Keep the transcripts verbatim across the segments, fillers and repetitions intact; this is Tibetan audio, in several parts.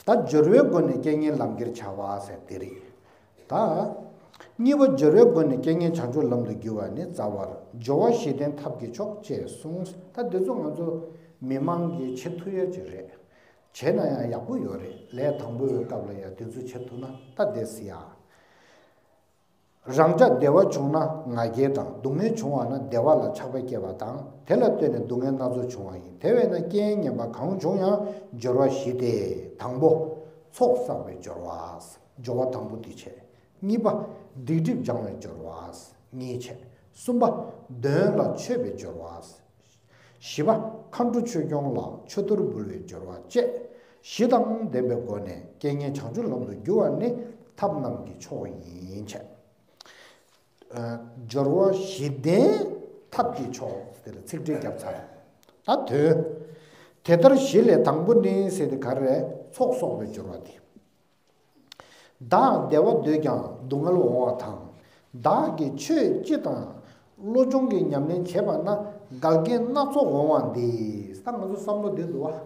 ད་སྦྱོར་བའི་སྒོ་ནས་རྐྱེན་ངན་ལམ་ཁྱེར་བྱ་བ་ཟེར་དེ་རེད། ད། གཉིས་པ་སྦྱོར་བའི་སྒོ་ནས་རྐྱེན་ངན་བྱང་ཆུབ་ལམ་དུ་བསྒྱུར་བ་ནི་རྩ་བར་སྦྱོར་བ་བཞི་ལྡན་ཐབས་ཀྱི་མཆོག་ཅེས་གསུངས། ད་འདི་ཚོ་ང་ཚོ་མི་མང་གིས་བྱེད་ཐུབ་ཡ་ཅིག་རེད། བྱས་ན་ཡང་ཡག་པོ་ཡོད་རེད། ལས་དང་པོའི་སྐབས་ལ་ཡང་དེ་ཚོ་བྱེད་ཐུབ་ན་ད་བདེ་སྲིད་ཡ། རང་ཅག་བདེ་བ་བྱུང་ན་ང་རྒྱལ་དང་། སྡུག་བསྔལ་བྱུང་བ་ན་བདེ་བ་ལ་ཆགས་པ་སྐྱེས་པ་དང་། དེ་ལ་ལྟོས་ནས་སྡུག་བསྔལ་སྣ་ཚོགས་འབྱུང་བ་ཡིན། དེ་བས་ན་རྐྱེན་ངན་པ་གང་བྱུང་ཡང་སྦྱོར་བ་བཞི་སྟེ། དང་པོ། ཚོགས་བསགས་པའི་སྦྱོར་བ། སྦྱོར་བ་དང་པོ་དེ་བྱས། གཉིས་པ། སྡིག་སྒྲིབ་སྦྱང་བའི་སྦྱོར་བ། གཉིས་བྱས། གསུམ་པ། དོན་ལ་མཆོད་པའི་སྦྱོར་བ། བཞི་པ། མཁའ་འགྲོ་ཆོས་སྐྱོང་ལ་མཆོད་གཏོར་འབུལ་བའི་སྦྱོར་བ་བཅས། བཞི་དང་ལྡན་པའི་སྒོ་ནས་རྐྱེན་ངན་བྱང་ཆུབ་ལམ་དུ་བསྒྱུར་བ་ནི་ཐབས་རྣམས་ཀྱི་མཆོག་ཡིན་བྱས། སྦྱོར་བ་བཞི་ལྡན་ཐབས་ཀྱི་མཆོག་དེ་ལ་ཚིག་འགྲེལ་བརྒྱབ་ཚར། ད་དོན། དེ་ལྟར་བཞི་ལས་དང་པོ་ནི་ཟེར་དེ་ག་རེ་རེད། ཚོགས་གསོག་པའི་སྦྱོར་བ་དེ། བདག་བདེ་བ་འདོད་ཀྱང་སྡུག་བསྔལ་འོང་བ་དང་། བདག་གིས་ཆོས་སྤྱི་དང་བློ་སྦྱོང་གི་ཉམས་ལེན་བྱས་པ་ན་འགལ་རྐྱེན་སྣ་ཚོགས་འོང་བ་འདི། ད་ང་ཚོ་བསམ་བློ་འདི་འདུག་བ།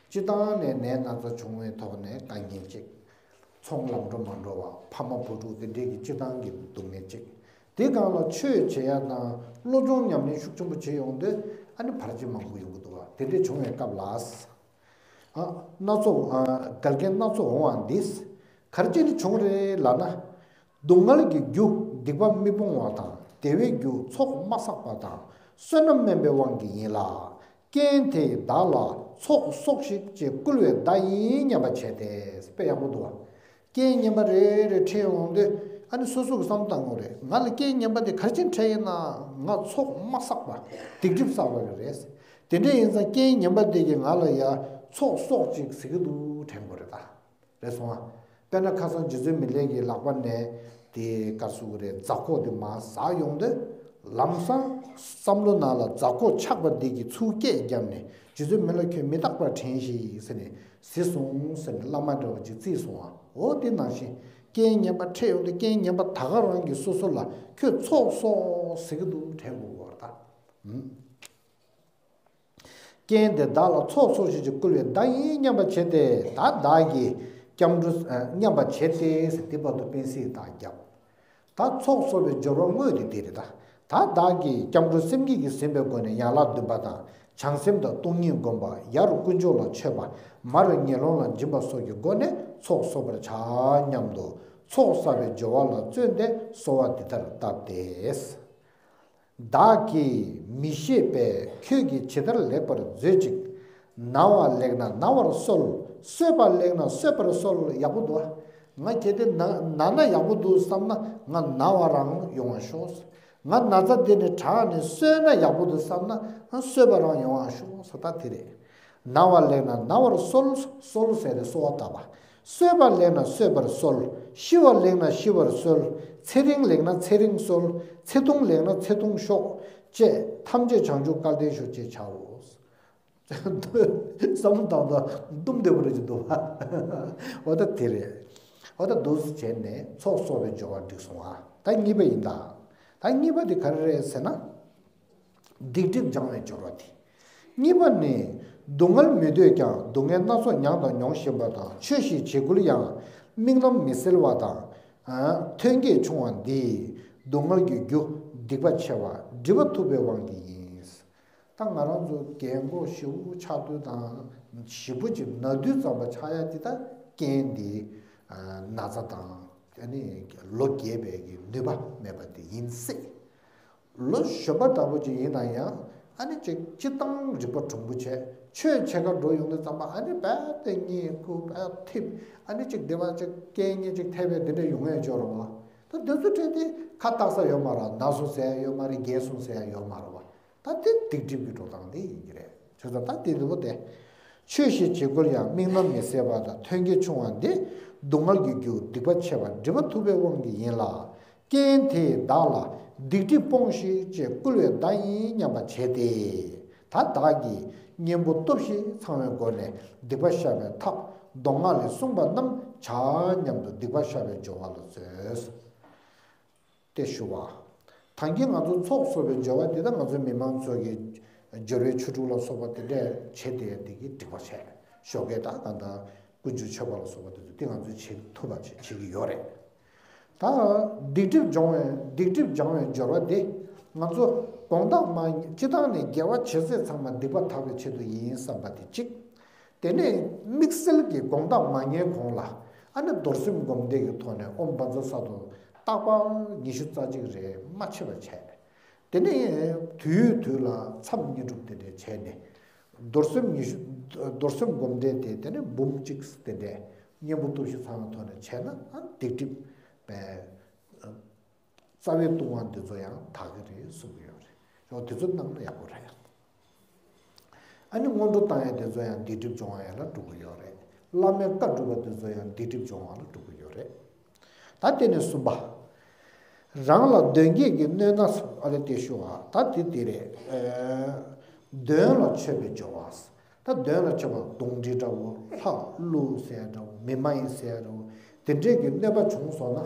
སྤྱི་བཏང་ནས་ནད་ན་ཚ་བྱུང་བའི་ཐོག་ནས་དཀའ་ངལ་ཅིག་ཚོང་ལམ་འགྲོ་མ་འགྲོ་བ། ཕ་མ་བུ་ཕྲུག་དེ་འདྲས་ཀྱི་སྤྱི་བཏང་གི་སྡུག་བསྔལ་ཅིག་དེ་སྒང་ལ་ཆོས་བྱེད་ཡ་དང་བློ་སྦྱོང་ཉམས་ལེན་ཤུགས་ཆེན་པོ་བྱེད་ཡོང་དུས་ཨ་ནི་བར་ཆད་མང་པོ་ཡོང་གི་འདུག་བ། དེ་འདྲས་བྱུང་བའི་སྐབས་ལ། ཨ། སྣ་ཚོགས། ཨ། འགལ་རྐྱེན་སྣ་ཚོགས་འོང་བ་འདི། ག་རེ་བྱས་ནས་བྱུང་རེད་ལབ་ན། སྡུག་བསྔལ་གྱི་རྒྱུ་སྡིག་པ་མི་སྤོང་བ་དང་བདེ་བའི་རྒྱུ་ཚོགས་མ་བསགས་པ་དང་བསོད་ནམས་དམན་པའི་དབང་གིས་ཡིན་ལ། རྐྱེན་དེས་བདག་ལ་ཚོགས་གསོག་ཞིག་ཅེས་བསྐུལ་བས་བདག་ཡིན་སྙམ་པ་བྱས་ཏེ། དཔེ་ཡག་པོ་འདུག་བ། རྐྱེན་ངན་པ་རེ་རེ་འཕྲད་ཡོང་དུས་ཨ་ནི་སོ་སོ་གི་བསམ་བཏང་དགོས་རེད། ང་ལ་རྐྱེན་ངན་པ་དེ་ག་རེ་བྱས་འཕྲད་ཡིན་ན་ང་ཚོགས་མ་བསགས་པ་སྡིག་སྒྲིབ་བསགས་པ་རེད། དེ་འདྲ་ཡིན་ཙང་རྐྱེན་ངན་པ་དེ་གིས་ང་ལ་ཡ་ཚོགས་གསོག་ཅིག་ཟེར་གི་འདུག་དྲན་དགོས་རེད་ད། རེད་སོང་ཨ། དཔེར་ན་ཁ་སང་རྗེ་བཙུན་མི་ལས་ཀྱི་ལག་པ་ནས་དེ་ག་རེ་ཟེར་དགོས་རེད། རྫ་ཁོག་དེ་མར་ཟག་ཡོང་དུས་ལམ་སང་བསམ་བློ་ནང་ལ་རྫ་ཁོག་ཆག་པ་དེ་གི་ཚུར་སྐད་བརྒྱབ་ནས་རྗེ་བཙུན་མི་ལ་ཁྱོད་མི་རྟག་པར་དྲན་ཞིག་ཟེར་ནས། གཟིགས་སོང་ཟེར་ནས་བླ་མ་འདྲ་བོ་ཅིག་བརྩིས་སོང་ཨ། འོ་དེ་ནང་བཞིན་རྐྱེན་ངན་པ་འཕྲད་ཡོང་དུས་རྐྱེན་ངན་པ་ད་ག་རང་གིས་སོ་སོ་ལ་ཁྱོད་ཚོགས་གསོག་ཟེར་གི་འདུག་དྲན་དགོས་ཀྱི་ཡོད་རེད་ད། ཨུམ། རྐྱེན་དེས་བདག་ལ་ཚོགས་གསོག་ཞིག་ཅེས་བསྐུལ་བས་བདག་ཡིན་སྙམ་པ་བྱས་ཏེ། ད་བདག་གིས་སྐྱབས་འགྲོ་སྙམ་པ་བྱས་ཏེ་ཟེར་དེ་བར་དུ་བསྟན་སྲིད་བདག་བརྒྱབ། ད་ཚོགས་གསོག་པའི་སྦྱོར་བ་དངོས་དེ་དེ་རེད་ད། ད་བདག་གིས་སྐྱབས་འགྲོ་སེམས་བསྐྱེད་ཀྱིས་ཟིན་པའི་སྒོ་ནས་ཡན་ལག་བདུན་པ་དང་བྱང་སེམས་དང་སྟོང་ཉིད་བསྒོམ་པ། ཡར་དཀོན་མཆོག་ལ་མཆོད་པ། མར་ངན་སློང་ལ་སྦྱིན་པ་སོགས་ཀྱི་སྒོ་ནས་ཚོགས་གསོག་པར་བྱ་སྙམ་དུ་ཚོགས་བསགས་པའི་སྦྱོར་བ་ལ་བརྩོན་ཏེ་གསོལ་བ་འདི་ལྟར་བཏབ་སྟེ། བདག་གིས་མི་ཤེས་པས་ཁྱོད་ཀྱིས་ཇི་ལྟར་ལེགས་པར་མཛོད་ཅིག་ན་བ་ལེགས་ན་ན་བར་གསོལ། གསོད་པ་ལེགས་ན་གསོད་པར་གསོལ། ཡག་པོ་འདུག་ང་གལ་ཏེ་ན་ན་ན་ཡག་པོ་འདུག་བསམ་ན་ང་ན་བ་རང་ཡོང་བ་ཤོག་ང་ན་ཚ་འདི་ནས་དྲག་ནས་གསོས་ན་ཡག་པོ་འདུག་བསམ་ན་ང་གསོས་པ་རང་ཡོང་བ་ཤོག་ཟེར་ད་དེ་རེད། ན་བ་ལེགས་ན་ན་བར་གསོལ། གསོལ་ཟེར་ཏེ་གསོལ་བ་བཏབ་པ། གསོད་པ་ལེགས་ན་གསོད་པར་གསོལ། ཤི་བ་ལེགས་ན་ཤི་བར་གསོལ། ཚེ་རིང་ལེགས་ན་ཚེ་རིང་གསོལ། ཚེ་ཐུང་ལེགས་ན་ཚེ་ཐུང་ཤོག་ཅེས་ཐམས་ཅད་བྱང་ཆུབ་སྐལ་ལྡན་ཤོག་ཅེས་བྱའོ། བསམ་བློ་བཏང་ད་འདུམ་བདེ་པོ་རེད་ཅེས་འདུག་བ། འོ་ད་དེ་རེད། འོ་ད་འདུག་སེ་བྱས་ནས་ཚོགས་གསོག་པའི་སྦྱོར་བ་འགྲིག་སོང་བ། ད་གཉིས་པ་ཡིན་ད། ད་གཉིས་པ་དེ་ག་རེ་རེད་ཟེར་ན། སྡིག་སྒྲིབ་སྦྱང་བའི་སྦྱོར་བ་དེ། གཉིས་པ་ནི། སྡུག་བསྔལ་མི་འདོད་ཀྱང་སྡུག་བསྔལ་སྣ་ཚོགས་མྱངས་དང་མྱོང་བཞིན་པ་དང་ཆོས་ཤིག་བྱེད་དགོས་ཡང་དམིགས་རྣམ་མི་གསལ་བ་དང་། ཐོན་སྐྱེད་ཆུང་བ་འདིས་སྡུག་བསྔལ་གྱི་རྒྱུ་སྡིག་པ་ཆེ་བ་སྒྲིབ་པ་ཐུབ་པའི་དབང་གིས་ཡིན། ད་ང་རང་ཚོ་རྒན་གོག་ཞེ་པོ་ཆགས་དུས་དང་ཞེ་པོ་ཅིག་ན་དུས་ཙམ་པ་ཆགས་ཡ་དེ་ད་རྐྱེན་དེ་ན་ཚ་དང་ཨ་ནི་ལོ་རྒས་པའི་གི་ནུས་པ་མེད་པ་དེ་ཡིན་སྲིད། ལོ་གཞོན་པ་འདྲ་པོ་ཅིག་ཡིན་ན་ཡང་ཨ་ནི་ཅིག་སྤྱིར་བཏང་རིག་པ་གྲུང་པོ་བྱས་ཆོས་བྱེད་ག་འགྲོ་ཡོང་དུས་ཙམ་པ་ཨ་ནི་རྦད་དེ་གཉིད་ཁུག་རྦད་ཐིབས་ཨ་ནི་ཅིག་བདེ་བ་ཅིག་རྐྱེན་ངན་ཅིག་ཐེབས་པའི་དེ་འདྲ་ཡོང་ངེས་ཅོག་རོ་བ། ད་དེ་ཚོ་འཕྲད་དེ་ཁ་བཏགས་ས་ཡོད་མ་རེད། ན་སོང་ཟེར་ཡ་ཡོད་མ་རེད། རྒས་སོང་ཟེར་ཡ་ཡོད་མ་རེད་བ། ད་དེ་སྡིག་སྒྲིབ་ཀྱི་འགྲོ་སྟངས་དེ་ཡིན་གྱི་རེད། བྱས་ཙང་ད་དེ་འདི་པོ་དེ། ཆོས་ཤིག་བྱེད་དགོས་ཡང་དམིགས་རྣམ་མི་གསལ་བ་དང་ཐོན་སྐྱེད་ཆུང་བ་འདི་སྡུག་བསྔལ་གྱི་རྒྱུ་སྡིག་པ་ཆེ་བ་སྒྲིབ་པ་ཐུབ་པའི་དབང་གིས་ཡིན་ལ། རྐྱེན་དེས་བདག་ལ་སྡིག་སྒྲིབ་སྤོངས་ཤིག་ཅེས་བསྐུལ་བས་བདག་ཡིན་སྙམ་པ་བྱས་ཏེ། ད་བདག་གིས་གཉེན་པོ་སྟོབས་བཞི་ཚང་བའི་སྒོ་ནས་སྡིག་པ་བཤགས་པའི་ཐབས་མདོ་སྔགས་ལས་གསུངས་པ་རྣམས་བྱ་སྙམ་དུ་སྡིག་པ་བཤགས་པའི་སྦྱོར་བ་ལ་བཟོད། དེ་ཞུ་བ། ད་གིན་ང་ཚོ་ཚོགས་གསོག་པའི་སྦྱོར་བ་འདི་དག་ང་ཚོའི་མི་མང་ཚོ་གི་སྦྱོར་བའི་ཆོས་དྲུག་ལ་སོགས་པ་དེ་འདྲས་བྱེད་བསྡད་ཡ་འདི་གི་སྒྲིབ་པ་བྱས། ཞོགས་ཀས་ད་གང་ལྟར་ ཀུན་སྤྱོད་མཆོད་པ་ལ་སོགས་པ་དེ་ཚོ་དེ་ང་ཚོས་བྱེད་ཐུབ་པ་བྱེད་བྱེད་ཀྱི་ཡོད་རེད། ད་སྡིག་སྒྲིབ་སྦྱོང་བའི་སྡིག་སྒྲིབ་སྦྱང་བའི་སྦྱོར་བ་དེ་ང་ཚོ་དགོང་དག་མ་སྤྱི་བཏང་ནས་དགེ་བ་བྱེད་ཚད་ཚང་མ་སྡིག་པ་དག་པའི་ཆེད་དུ་ཡིན་བསམ་པ་དེ་གཅིག་དེ་ནས་དམིགས་བསལ་གྱི་དགོང་དག་མ་ཉལ་གོང་ལ་ཨ་ནི་རྡོར་སེམས་སྒོམ་བཟླས་ཀྱི་ཐོག་ནས་ཨོཾ་བཛྲ་ས་ཏྭ་རྟག་པར་ཉི་ཤུ་རྩ་གཅིག་རེ་མ་ཆད་པ་བྱས། དེ་ནས་དུས་དུས་ལ་མཚམས་བསྙེན་སྒྲུབ་དེ་འདྲ་བྱས་ནས། རྡོར་སེམས་ཉི་ཤུ། རྡོར་སེམས་སྒོམ་བཟླས་དེ་དེ་ནས་འབུམ་གཅིག་དེ་འདྲ་གཉེན་པོ་སྟོབས་བཞི་ཚང་བའི་ཐོག་ནས་བྱས་ན་ཨ་སྡིག་སྒྲིབ་པའི་རྩ་བའི་ལྟུང་བ་འདི་ཚོ་ཡང་དག་གི་རེད་གསུང་གི་ཡོད་རེད། འོ་དེ་ཚོ་གནང་ན་ཡག་པོ་རེད། ཨ་ནི་སྔོན་འགྲོ་བཏང་ཡ་དེ་ཚོ་ཡང་སྡིག་སྒྲིབ་སྦྱོང་བ་ཡ་ལ་འགྲོ་གི་ཡོད་རེད། བླ་མའི་བཀའ་སྒྲུབ་པ་དེ་ཚོ་ཡང་སྡིག་སྒྲིབ་སྦྱོང་བ་ལ་འགྲོ་གི་ཡོད་རེད། ད་དེ་ནས་གསུམ་པ། རང་ལ་གདོན་བགེགས་ཀྱིས་གནོད་ན་ཨ་ལེ་དེ་ཤོ་ཨ་ད་དེ་དེ་རེད། གདོན་ལ་མཆོད་པའི་སྦྱོར་བ། ད་གདོན་ལ་མཆོད་པ་གདོན་འདྲེ་འདྲ་བོ་ལྷ་ཀླུ་ཟེར་འདྲ་བོ་མི་མ་ཡིན་ཟེར་འདྲ་བོ་དེ་འདྲས་ཀྱི་གནོད་པ་བྱུང་སོང་ན་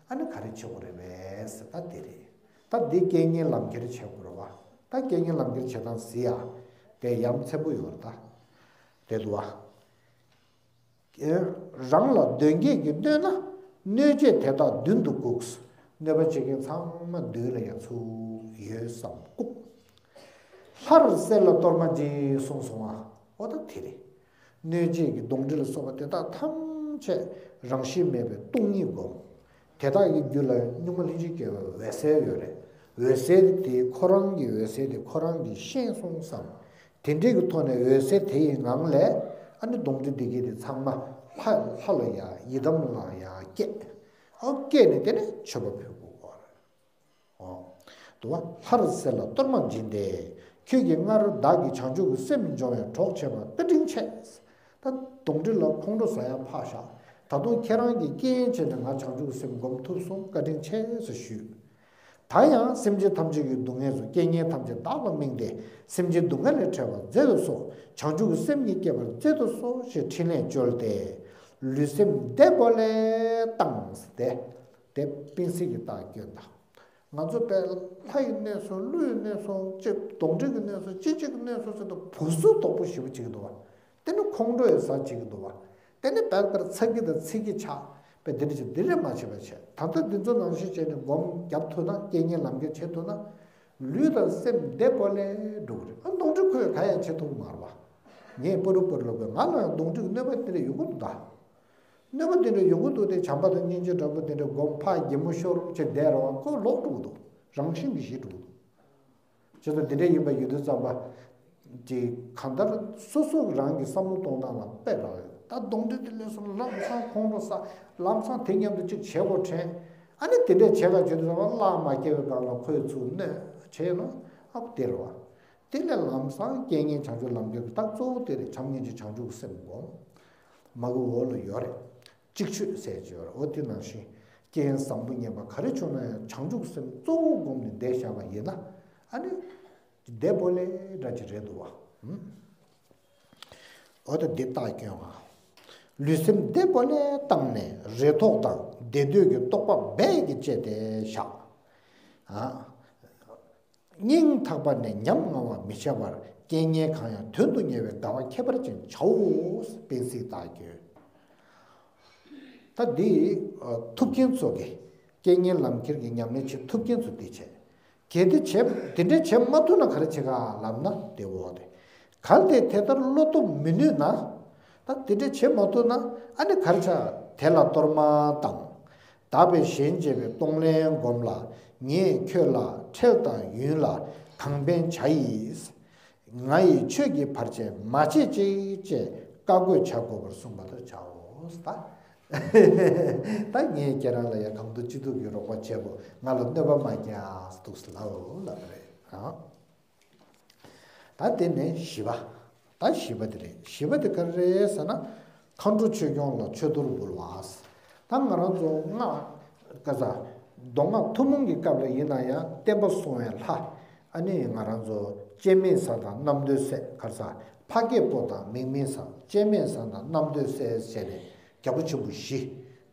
ཨ་ནི་ག་རེ་བྱེད་དགོས་རེད་པས་ཟེར་ད་དེ་རེད། ད་འདི་རྐྱེན་ངན་ལམ་ཁྱེར་བྱེད་དགོས་རེད་བ། ད་རྐྱེན་ངན་ལམ་ཁྱེར་བྱེད་སྟངས་ཟེར་ཡ་དེ་ཡ་མཚན་པོ་ཡོད་རེད་ད། དེ་འདུག་བ། རང་ལ་གདོན་བགེགས་ཀྱིས་གནོད་ན། གནོད་བྱེད་དེ་དག་མདུན་དུ་བཀུག་གནོད་པ་བྱེད་མཁན་ཚང་མ་མདུན་ལ་ཡ་ཚུར་ཡོད་བསམ་བཀུག་སླར་གསལ་ལ་གཏོར་མ་སྦྱིན་གསུངས་སོང་ང་། འོ་ད་དེ་རེད། གནོད་བྱེད་ཀྱི་གདོན་འདྲེ་ལ་སོགས་པ་དེ་དག་ཐམས་ཅད་རང་བཞིན་མེད་པའི་སྟོང་ཉིད་བསྒོམ། དེ་དག་གི་རྒྱུད་ལ་གཉུག་མ་ལྷན་ཅིག་སྐྱེས་པའི་འོད་གསལ་ཡོད་རེད། འོད་གསལ་དེ་ཁོ་རང་གི་འོད་གསལ་དེ་ཁོ་རང་གིས་ཤེས་སོང་བསམ། དེ་འདྲའི་གི་ཐོག་ནས་འོད་གསལ་དེ་ཡི་ངང་ལས་ཨ་ནི་གདོན་འདྲེ་འདི་གས་དེ་ཚང་མ་ལྷ་ལྷ་ལ་ཡང་ཡི་དམ་ལ་ཡང་སྐྱེས། ཨོ་སྐྱེས་ནས་དེ་ནས་མཆོད་པ་ཕུལ་དགོས་པ་རེད། ཨོ། དུ་བ་ལྷར་གསལ་ལ་གཏོར་མ་སྦྱིན་ཏེ། ཁྱོད་ཀྱིས་སྔར་བདག་གིས་བྱང་ཆུབ་ཀྱི་སེམས་འབྱོངས་པའི་གྲོགས་བྱས་པར་བཀའ་དྲིན་ཆེ། ད་གདོན་འདྲེ་ལ་ཁོང་ཁྲོ་ཟ་ཡ་ཕར་བཞག་ད་དུང་ཁྱེད་རང་གིས་རྐྱེན་བྱས་ནས་ང་བྱང་ཆུབ་ཀྱི་སེམས་སྒོམ་ཐུབ་སོང་བཀའ་དྲིན་ཆེ་ཟེར་ཞུས། ད་ཡང་སེམས་ཅན་ཐམས་ཅད་ཀྱི་སྡུག་བསྔལ་སོགས་རྐྱེན་ངན་ཐམས་ཅད་བདག་ལ་སྨིན་ཏེ་སེམས་ཅན་སྡུག་བསྔལ་ལས་ཕྲད་པར་མཛད་དུ་གསོལ། བྱང་ཆུབ་ཀྱི་སེམས་ཉིད་སྐྱེད་པར་མཛད་དུ་གསོལ་ཞེས་ཕྲིན་ལས་བཅོལ་ཏེ། ལུས་སེམས་བདེ་པོ་ལས་བཏང་སྟེ། དེ་སྤེན་སྲེག་གི་རྟགས་སྐྱོན་དང་། ང་ཚོ་དཔེ་ལྷ་ཡི་གནོད་སོང་ཀླུ་ཡི་གནོད་སོང་ཅེས་གདོན་འདྲེ་གི་གནོད་སོང་ཅི་ཅིག་གི་གནོད་སོང་ཟེར་དུས་བུ་སུ་དོག་པོ་ཞེ་པོ་བྱེད་ཀྱི་འདུག་བ། དེ་ནི་ཁོང་ཁྲོ་ཡི་ཟ་བྱེད་ཀྱི་འདུག་བ། དེ་ནི་བལ་ལྟར་ཚ་གི་དང་ཚིག་གི་ཆགས་པའི་འདི་འདྲ་ཅིག་འདི་རེད་མ་བྱེད་པ་བྱས་ད་ལྟ་འདི་ཚོ་ནང་བཞིན་བྱས་ནས་སྒོམ་རྒྱབ་ཐུབ་ན་རྐྱེན་ངན་ལམ་ཁྱེར་བྱེད་ཐུབ་ན། ལུས་དང་སེམས་བདེ་པོ་ལས་འགྲོ་གི་རེད། ཨ་གདོན་འདྲེ་ཁོས་ག་ཡང་བྱེད་ཐུབ་མ་རེད་བ། ངས་པུ་རུ་པུ་རུ་ལབ་དགོས་ང་ལ་ཡང་གདོན་འདྲེ་གི་གནོད་པ་དེ་འདྲ་ཡོང་གི་འདུག་ད། གནོད་པ་དེ་འདྲ་ཡོང་གི་འདུག་སྟེ་བྱམས་པ་དང་སྙིང་རྗེ་འདྲ་པོ་དེ་འདྲ་སྒོམ་ཕར་གད་མོ་ཤོར་བྱས་བསྡད་རེད་བ་ཁོ་ལོག་འགྲོ་གི་འདུག་རང་བཞིན་གྱིས་ཞི་འགྲོ་གི་འདུག་བྱས་ཙང་དེ་འདྲ་ཡིན་པ་ཡོད་དུས་ཙམ་པ། ཅིག་གང་ལྟར་སོ་སོ་རང་གི་བསམ་བློ་གཏོང་སྟངས་ལ་དཔེ་རག་ཡོད་ད་གདོན་འདྲེ་དེ་སླེབས་སོང་ལམ་སང་ཁོང་ཁྲོ་ཟ་ལམ་སང་དེ་མཉམ་དུ་ཅིག་བྱེད་དགོས་དྲན། ཨ་ནི་དེ་འདྲ་བྱེད་ག་བྱེད་དུས་ཙམ་པ་བླ་མ་སྐྱེ་བའི་སྒང་ལ་ཁོས་ཚུར་གནོད་བྱས་ནོ་ཨ་དེ་རེད་བ། དེ་ལས་ལམ་སང་རྐྱེན་ངན་བྱང་ཆུབ་ལམ་ཁྱེར་གྱི་རྟགས་གཙོ་བོ་དེ་རེད། བྱམས་སྙིང་རྗེ་བྱང་ཆུབ་ཀྱི་སེམས་སྒོམ། མ་གི་འོག་ལ་ཡོད་རེད། གཅིག་ཆོད་ཟེར་གྱི་ཡོད་རེད། འོ་དེ་ནང་བཞིན་རྐྱེན་བཟང་པོ་ངན་པ་ག་རེ་བྱུང་ན་ཡང་བྱང་ཆུབ་སེམས་གཙོ་བོ་བསྒོམས་ནས་བསྡད་བཞག་པ་ཡིན་ན་ཨ་ནི་བདེ་པོ་ལས་འདྲ་ཅིག་རེད་འདུག་བ། འོ་ད་འདི་རྟགས་སྐྱོན་ཨ། ལུས་སེམས་བདེ་པོ་ལས་བཏང་ནས་རེ་དོགས་དང་བདེ་འདོད་ཀྱི་རྟོག་པ་རྦད་ཀྱིས་བཅད་དེ་བཞག་ཨ། སྙིང་ཐག་པ་ནས་ཉམ་ང་བ་མི་བྱ་བར་རྐྱེན་ངན་གང་ཡང་དོན་དུ་གཉེར་བའི་དགའ་བ་ཁྱད་པར་ཅན་བྱའོ། སྤེན་སྲེག་རྟགས་སྐྱོན། ད་འདི་ཐུབ་མཁན་ཚོ་གི་རྐྱེན་ངན་ལམ་ཁྱེར་གྱི་ཉམས་ལེན་བྱེད་ཐུབ་མཁན་ཚོ་འདི་བྱས། གལ་ཏེ་བྱེད་དེ་འདྲ་བྱེད་མ་ཐུབ་ན་ག་རེ་བྱེད་ག་ལབ་ན་དེ་འོ་དེ། གལ་ཏེ་དེ་ལྟར་བློ་སྟོབས་མི་ནུས་ན། ད་དེ་འདྲ་བྱེད་མ་ཐུབ་ན་ཨ་ནི་ག་རེ་བྱ། དེ་ལ་གཏོར་མ་དང་། དག་པའི་ཞལ་མཇལ་བའི་གཏོང་ལེན་སྒོམ་ལ། ངས་ཁྱོད་ལ་ཁྲེལ་དང་ཡུན་ལ་གང་ཕན་བྱ་ཡི། ང་ཡིས་ཁྱོད་ཀྱི་བར་ཆད་མ་བྱེད་ཅིག་ཅེས་བཀའ་བསྒོ་བྱ་དགོས་པར་གསུངས་པ་ལྟར་བྱའོ། ད་ད་ངས་ཁྱེད་རང་ལ་ཡང་གང་ཐུབ་ཅི་ཐུབ་ཀྱི་རོགས་པ་བྱེད་དགོས། ང་ལ་གནོད་པ་མ་རྒྱག་འདུག་ཟེར་ལབ་ལབ་པ་རེད་ཨང་། ད་དེ་ནས་བཞི་པ། ད་བཞི་པ་དེ་རེད། བཞི་པ་དེ་ག་རེ་རེད་ཟེར་ན། མཁའ་འགྲོ་ཆོས་སྐྱོང་ལ་མཆོད་གཏོར་འབུལ་བ། ད་ང་རང་ཚོ་སྔགས་ཀ་ས། མདོ་སྔགས་ཐུན་མོང་གི་སྐབས་ལ་ཡིན་ན་ཡང་བསྟན་པ་སྲུང་བའི་ལྷ། ཨ་ནི་ང་རང་ཚོ་སྤྱན་མི་བཟང་དང་རྣམ་ཐོས་སྲས་ག་རེ་ཟ། འཕགས་སྐྱེས་པོ་དང་མིག་མི་བཟང་སྤྱན་མི་བཟང་དང་རྣམ་ཐོས་སྲས་བྱས་ནས་རྒྱལ་པོ་ཆེན་པོ་བཞི།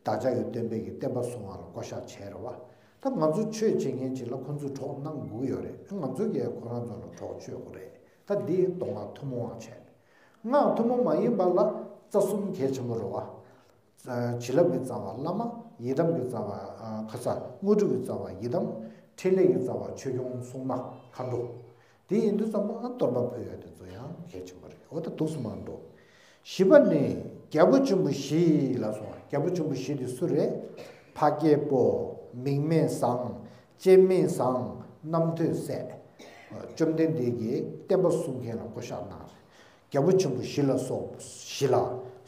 བདག་ཅག་གི་སྟོན་པའི་གི་བསྟན་པ་སྲུང་བ་ལ་བསྐོ་བཞག་བྱས་རེད་བ། ད་ང་ཚོ་ཆོས་བྱེད་མཁན་ཅིག་ལ་ཁོ་ཚོས་གྲོགས་གནང་དགོས་ཡོད་རེད། ང་ཚོ་གིས་ཁོ་རང་ཚོ་ལ་གྲོགས་བྱེད་དགོས་རེད། ད་འདི་མདོ་སྔགས་ཐུན་མོང་བ་བྱས། སྔགས་ཐུན་མོང་མ་ཡིན་པ་ལ་ རྩ་གསུམ་གལ་ཆེན་པོ་རེད་བ། བྱིན་རླབས་ཀྱི་རྩ་བ་བླ་མ། ཡི་དམ་གྱི་རྩ་བ་ཁ་ས། དངོས་གྲུབ་ཀྱི་རྩ་བ་ཡི་དམ། འཕྲིན་ལས་ཀྱི་རྩ་བ་ཆོས་སྐྱོང་སྲུང་མ་མཁའ་འགྲོ། དེ་ཡིན་དུས་ཙམ་པ་གཏོར་མ་ཕུལ་ཡ་དེ་ཚོ་ཡང་གལ་ཆེན་པོ་རེད། འོ་ད་འདུག་སེ་མར་འགྲོ། བཞི་པ་ནི་རྒྱལ་པོ་ཆེན་པོ་བཞི་ལ་སོགས། རྒྱལ་པོ་ཆེན་པོ་བཞི་དེ་སུ་རེད། འཕགས་སྐྱེས་པོ། མིག་མི་བཟང་། སྤྱན་མི་བཟང་། རྣམ་ཐོས་སྲས། བཅོམ་ལྡན་འདས་ཀྱིས་བསྟན་པ་སྲུང་མཁན་ལ་བསྐོ་བཞག་གནང་རེད། རྒྱལ་པོ་ཆེན་པོ་བཞི་ལ་སོགས་བཞི་ལ།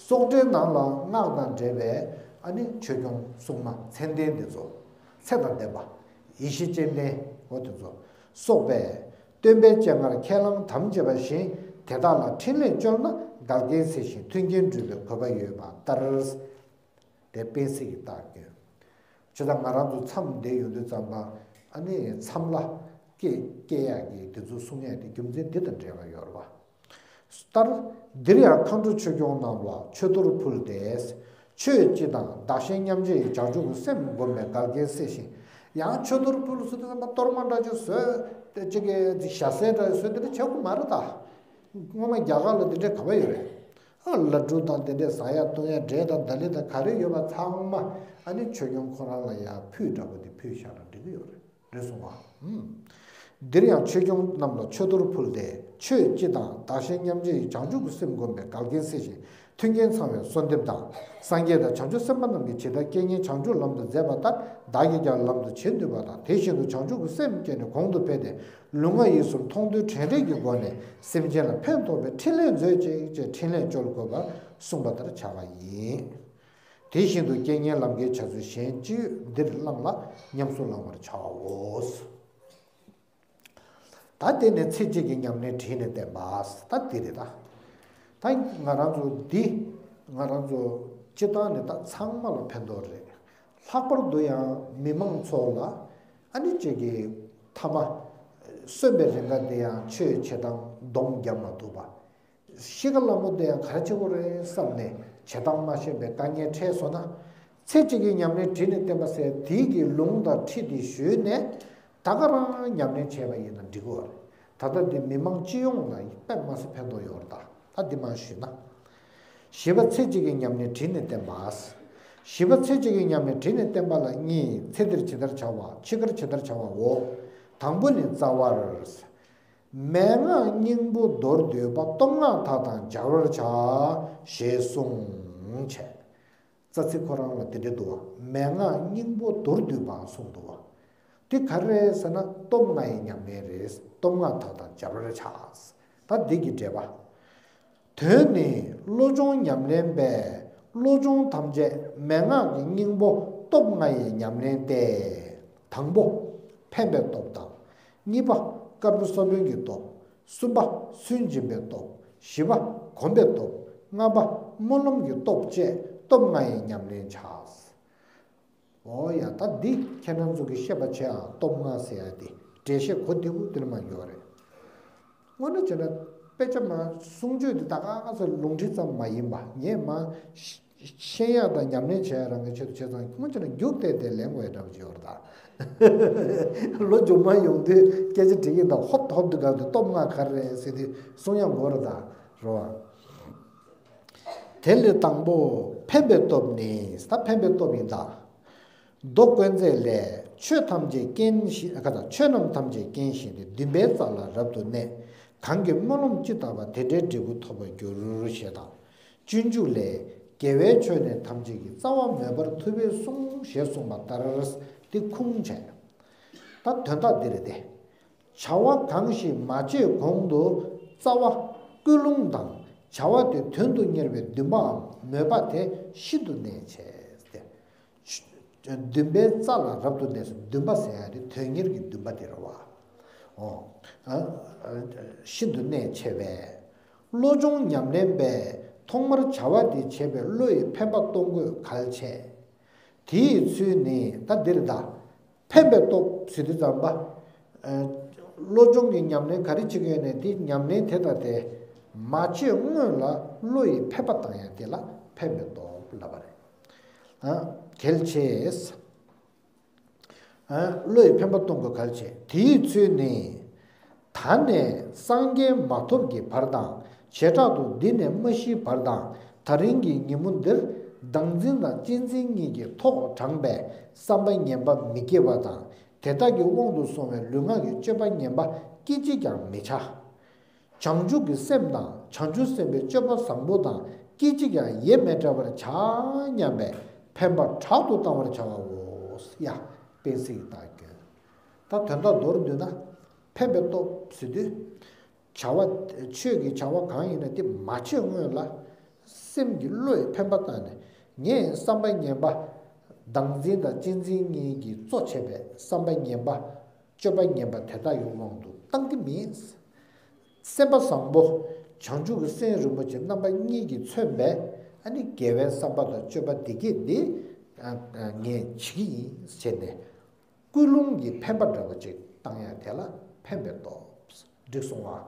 སོགས་སྒྲའི་ནང་ལ་སྔགས་དང་འབྲེལ་བའི་ཨ་ནི་ཆོས་སྐྱོང་སྲུང་མ་མཚན་ལྡན་དེ་ཚོ། ཚེ་དང་ལྡན་པ། ཡེ་ཤེས་སྤྱན་ལྡན་འོ་དེ་ཚོ། སོགས་པས། སྟོན་པའི་སྤྱན་སྔར་ཁས་བླངས་དམ་བཅས་པ་བཞིན་དེ་དག་ལ་འཕྲིན་ལས་བཅོལ་ན་འགལ་རྐྱེན་སེལ་ཞིང་མཐུན་རྐྱེན་སྒྲུབ་པའི་དགོས་པ་ཡོད་པ་ལྟར། དེ་དཔེ་སྲིད་ཀྱི་རྟགས་སྐྱོན། བྱས་ཙང་ང་རང་ཚོ་མཚམས་བསྡད་ཡོང་དུས་ཙམ་པ་ཨ་ནི་མཚམས་ལ་སྐད་སྐྱེ་ཡག་གི་དེ་ཚོ་གསུང་ཡག་དེ་རྒྱུ་མཚན་འདི་དང་འབྲེལ་བ་ཡོད་རེད་བ། ལྟར། འདིར་ཡང་མཁའ་འགྲོ་ཆོས་སྐྱོང་རྣམས་ལ་མཆོད་གཏོར་ཕུལ་ཏེ། ཆོས་སྤྱི་དང་བདག་གཞན་མཉམ་བརྗེའི་བྱང་ཆུབ་ཀྱི་སེམས་བསྒོམས་པས་འགལ་རྐྱེན་སེལ་ཞིང་། ཡང་མཆོད་གཏོར་ཕུལ་ཟེར་དུས་ཙམ་པ་གཏོར་མ་འདྲ་ཅིག་བཟོས་ཏེ་གཅིག་གི་ཞྭ་སེར་འདྲ་བཟོས་དེ་འདྲ་བྱེད་དགོས་མ་རེད་ད། སྔོན་མ་རྒྱ་གར་ལ་དེ་འདྲའི་ག་པར་ཡོད་རེད། ཨ་ལ་ཕྲུག་དང་དེ་འདྲའི་ཟ་ཡ་བཏུང་ཡ་འབྲས་དང་ད་ལི་དང་ག་རེ་ཡོད་པ་ཚང་མ་ཨ་ནི་ཆོས་སྐྱོང་ཁོ་རང་ལ་ཡ་ཕུད་འདྲ་པོ་དེ་ཕུལ་བཞག་ན་འགྲིག་གི་ཡོད་རེད། རེད་སོང་བ། ཨུམ། འདིར་ཡང་ཆོས་སྐྱོང་རྣམས་ལ་མཆོད་གཏོར་ཕུལ་ཏེ། ཆོས་སྤྱི་དང་བདག་གཞན་མཉམ་བརྗེའི་བྱང་ཆུབ་ཀྱི་སེམས་བསྒོམས་པས་འགལ་རྐྱེན་སེལ་ཞིང་མཐུན་རྐྱེན་ཚང་བའི་གསོལ་འདེབས་དང་། སངས་རྒྱས་དང་བྱང་ཆུབ་སེམས་དཔའ་རྣམས་ཀྱིས་ཇི་ལྟར་རྐྱེན་ངན་བྱང་ཆུབ་ལམ་དུ་མཛད་པ་ལྟར་བདག་གིས་ཀྱང་ལམ་དུ་བྱེད་ནུས་པ་དང་། དེ་བཞིན་དུ་བྱང་ཆུབ་ཀྱི་སེམས་བསྐྱེད་ནས་གོང་དུ་འཕེལ་ཏེ། ལུས་ངག་ཡིད་གསུམ་མཐོང་ཐོས་དྲན་རེག་གི་སྒོ་ནས་སེམས་ཅན་ལ་ཕན་ཐོགས་པའི་འཕྲིན་ལས་མཛོད་ཅིག་ཅེས་འཕྲིན་ལས་བཅོལ་དགོས་པར་གསུངས་པ་ལྟར་བྱ་བ་ཡིན། དེ་བཞིན་དུ་རྐྱེན་ངན་ལམ་ཁྱེར་བྱ་ཚུལ་གཞན་ཅི་ཡོད་འདིར་བླངས་ལ་ཉམས་སུ་བླང་བར་བྱའོ། ད་དེ་ནས་ཚེ་གཅིག་གི་ཉམས་ལེན་བྲིས་ནས་བསྟན་པ། ད་འདི་རེད་ད། ད་ང་རང་ཚོ་འདི་ང་རང་ཚོ་སྤྱི་བཏང་ནས་ད་ཚང་མ་ལ་ཕན་ཐོགས་རེད། ལྷག་པར་དུ་ཡང་མི་མང་ཚོ་ལ་ཨ་ནི་གཅིག་གི་ཐ་མ་གསོན་པའི་རིང་ག་དེ་ཡང་ཆོས་བྱེད་སྟངས་སྡོམ་རྒྱབ་མ་ཐུབ་པ། ཤི་ཁ་སླ་མོ་དེ་ཡང་ག་རེ་བྱེད་དགོས་རེད་བསམ་ནས་བྱེད་སྟངས་མ་ཤེས་པའི་དཀའ་ངལ་འཕྲད་སོང་ན། ཚེ་གཅིག་གི་ཉམས་ལེན་བྲིས་ནས་བསྟན་པ་ཟེར་དེའི་གི་ལུང་དང་ཁྲིད་དེ་ཞུས་ནས་ད་ག་རང་ཉམས་ལེན་བྱས་པ་ཡིན་ན་འགྲིག་གི་རེད། ད་ལྟ་འདི་མི་མང་སྤྱི་ཡོངས་ལ་དཔེ་མ་སྲིད་ཕན་ཐོགས་ཡོད་རེད་ད། ད་འདི་མ་ཞུས་ན། བཞི་པ་ཚེ་གཅིག་གི་ཉམས་ལེན་བྲིས་ནས་བསྟན་པ། བཞི་པ་ཚེ་གཅིག་གི་ཉམས་ལེན་བྲིས་ནས་བསྟན་པ་ལ་གཉིས། ཚེ་འདིར་ཇི་ལྟར་བྱ་བ། འཆི་ཁར་ཇི་ལྟར་བྱ་བའོ། དང་པོ་ནི་རྩ་བར། མན་ངག་སྙིང་པོ་མདོར་བསྡུས་པ། སྟོབས་སྔགས་དག་དང་སྦྱར་བར་བྱ། ཞེས་གསུངས་བྱས། རྩ་ཚིག་ཁོ་རང་ལ་དེ་འདྲ་འདུག་བ། མན་ངག་སྙིང་པོ་མདོར་བསྡུས་པ་གསུངས་འདུག་བ། འདི་ག་རེ་རེད་ཟེར་ན་སྟོབས་ལྔ་ཡི་ཉམས་ལེན་རེད། སྟོབས་སྔགས་དག་དང་སྦྱར་བར་བྱ། ད་འདི་གི་འགྲེལ་པ། དོན་ནི་བློ་སྦྱོང་ཉམས་ལེན་པས་བློ་སྦྱོང་ཐམས་ཅད་མན་ངག་གི་སྙིང་པོ་སྟོབས་ལྔ་ཡི་ཉམས་ལེན་ཏེ། དང་པོ། ཕན་པའི་སྟོབས་དང་། གཉིས་པ། དཀར་པོ་ས་བོན་གྱི་སྟོབས། གསུམ་པ། སུན་འབྱིན་པའི་སྟོབས། བཞི་པ། གོམས་པའི་སྟོབས། ལྔ་པ། སྨོན་ལམ་གྱི་སྟོབས་བཅས་སྟོབས་ལྔ་ཡི་ཉམས་ལེན་བྱ། འོ་ཡ། ད་འདི་ཁྱེད་རང་ཚོ་གི་ཤེས་པ་བྱེད་ཨ། སྟོབས་ལྔ་ཟེར་ཡ་དེ་འགྲེལ་བཤད་གོ་བདེ་པོ་དེ་ལ་མ་ཡོད་རེད། དངོས་གནས་བྱས་ན་དཔེ་ཆ་མ་གསུང་ཆོས་དེ་ད་ག་ཚོད་ལུང་འདྲེན་ཙམ་མ་ཡིན་པ། ངས་མ་ཤེས་ཡ་དང་ཉམས་ལེན་བྱེད་ཡ་རང་གི་ཆེད་དུ་བྱས་ཙང་དངོས་བྱས་ན་རྒྱུགས་བལྟས་ཏེ་ལེན་དགོས་ཡ་འདྲ་པོ་ཅིག་ཡོད་རེད་ད། ལོ་མཇུག་མ་ཡོང་དུས་སྐད་ཆ་དྲི་གིན་དང་ཧོབ་ཧོབ་ཏུ་གང་དུ་སྟོབས་ལྔ་ག་རེ་རེད་ཟེར་དུས་གསུང་ཡ་དགོས་རེད་ད། རོ། དེ་ལས་དང་པོ་ཕན་པའི་སྟོབས་ནི། ད་ཕན་པའི་སྟོབས་ཡིན་ད། མདོ་དཀོན་བརྩེགས་ལས། ཆོས་ཐམས་ཅད་རྐྱེན་བཞིན། ཁ་ད། ཆོས་རྣམས་ཐམས་ཅད་རྐྱེན་བཞིན་ཏེ། འདུན་པའི་རྩ་ལ་རབ་ཏུ་གནས། གང་གིས་སྨོན་ལམ་ཅི་བཏབ་པ། དེ་འདྲའི་འབྲས་བུ་ཐོབ་པར་འགྱུར། ཞེས་དང་། སྤྱོད་འཇུག་ལས། དགེ་བའི་ཆོས་ནི་ཐམས་ཅད་ཀྱི། རྩ་བ་མེད་པར་ཐུབ་པས་གསུངས། ཞེས་གསུངས་པ་ལྟར། འདི་ཁུངས་བྱས། ད་དོན་དག་འདི་རེད་དེ། བྱ་བ་གང་ཞིག་མ་བྱས་གོང་དུ་རྩ་བ་ཀུན་སློང་དང་བྱ་བ་དེ་དོན་དུ་གཉེར་བའི་འདུན་པའམ་མོས་པ་དེ་ཤིན་ཏུ་གནད་ཆེ་སྟེ། འདུན་པའི་རྩ་ལ་རབ་ཏུ་གནས་སོ། འདུན་པ་ཟེར་ཡ་དེ་དོན་གཉེར་གྱི་འདུན་པ་དེ་རེད་བ། ཨོ། ཨ། ཤིན་ཏུ་གནད་ཆེ་བས། བློ་སྦྱོང་ཉམས་ལེན་པས་ཐོག་མར་བྱ་བ་དེ་བྱེད་པའི་བློ་ཡི་ཕན་པ་གཏོང་དགོས་གལ་ཆེ། དེའི་ཚུལ་ནི་ད་འདིར་གདའ། ཕན་པའི་སྟོབས་ཟེར་དུས་ཙམ་པ། ཨ། བློ་སྦྱོང་གི་ཉམས་ལེན་ག་རེ་བྱེད་ཀྱི་ཡོད་ནའི་དེ་ཉམས་ལེན་དེ་དང་དེ་མ་བྱས་སྔོན་ལ་བློ་ཡི་ཕན་པ་བཏང་ཡ་དེ་ལ་ཕན་པའི་སྟོབས་ལབ་པ་རེད། ཨ། གལ་ཆེ། ཨ། བློ་ཡི་ཕན་པ་གཏོང་དགོས་གལ་ཆེ། དེའི་ཚུལ་ནི། ད་ནས་སངས་རྒྱས་མ་ཐོབ་ཀྱི་བར་དང་། བྱེ་བྲག་ཏུ་འདི་ནས་མ་ཤིའི་བར་དང་། ད་རིང་གི་ཉིན་མོ་འདིར་བདག་འཛིན་དང་གཅེས་འཛིན་གཉིས་ཀྱིས་ཐོག་དྲངས་པའི་བསམ་པ་ངན་པ་མི་སྐྱེ་བ་དང་། དེ་དག་གི་དབང་དུ་སོང་བའི་ལུས་ངག་གི་སྤྱོད་པ་ངན་པ་སྐད་ཅིག་ཀྱང་མི་བྱ། བྱང་ཆུབ་ཀྱི་སེམས་དང་བྱང་ཆུབ་སེམས་དཔའི་སྤྱོད་པ་བཟང་པོ་དང་སྐད་ཅིག་ཀྱང་ཡེ་མི་བྲལ་བར་བྱ་སྙམ་པའི་འཕེན་པ་དྲག་ཏུ་བཏང་བར་བྱ་བའོ། ཡ། དཔལ་སྲིད་ཀྱི་བདག་སྐྱོན། ད་དོན་དག་མདོར་བསྡུས་ན། འཕེན་པའི་སྟོབས་ཟེར་དུས། བྱ་བ། ཆོས་ཀྱི་བྱ་བ་གང་ཡིན་ན་དེ་མ་བྱེད་སྔོན་ལ། སེམས་ཀྱི་བློས་འཕེན་པ་བཏང་ནས། ངས་བསམ་པ་ངན་པ། བདག་འཛིན་དང་གཅེས་འཛིན་གཉིས་ཀྱིས་གཙོ་བྱས་པའི་བསམ་པ་ངན་པ། སྤྱོད་པ་ངན་པ་དེ་དག་གི་དབང་དུ་བཏང་གི་མིན། སེམས་པ་བཟང་པོ། བྱང་ཆུབ་ཀྱི་སེམས་རིན་པོ་ཆེ་རྣམ་པ་གཉིས་ཀྱིས་མཚོན་པའི་ཨ་ནི་དགེ་བའི་བསམ་པ་དང་སྤྱོད་པ་འདི་སྐད་འདི་ཨ་ཨ་ངས་བྱེད་ཀྱི་ཡིན་ཟེར་ནས། ཀུན་སློང་གི་འཕེན་པ་འདྲ་བོ་ཅིག་བཏང་ཡ་དེ་ལ་འཕེན་པའི་སྟོབས། འགྲིག་སོང་ང་།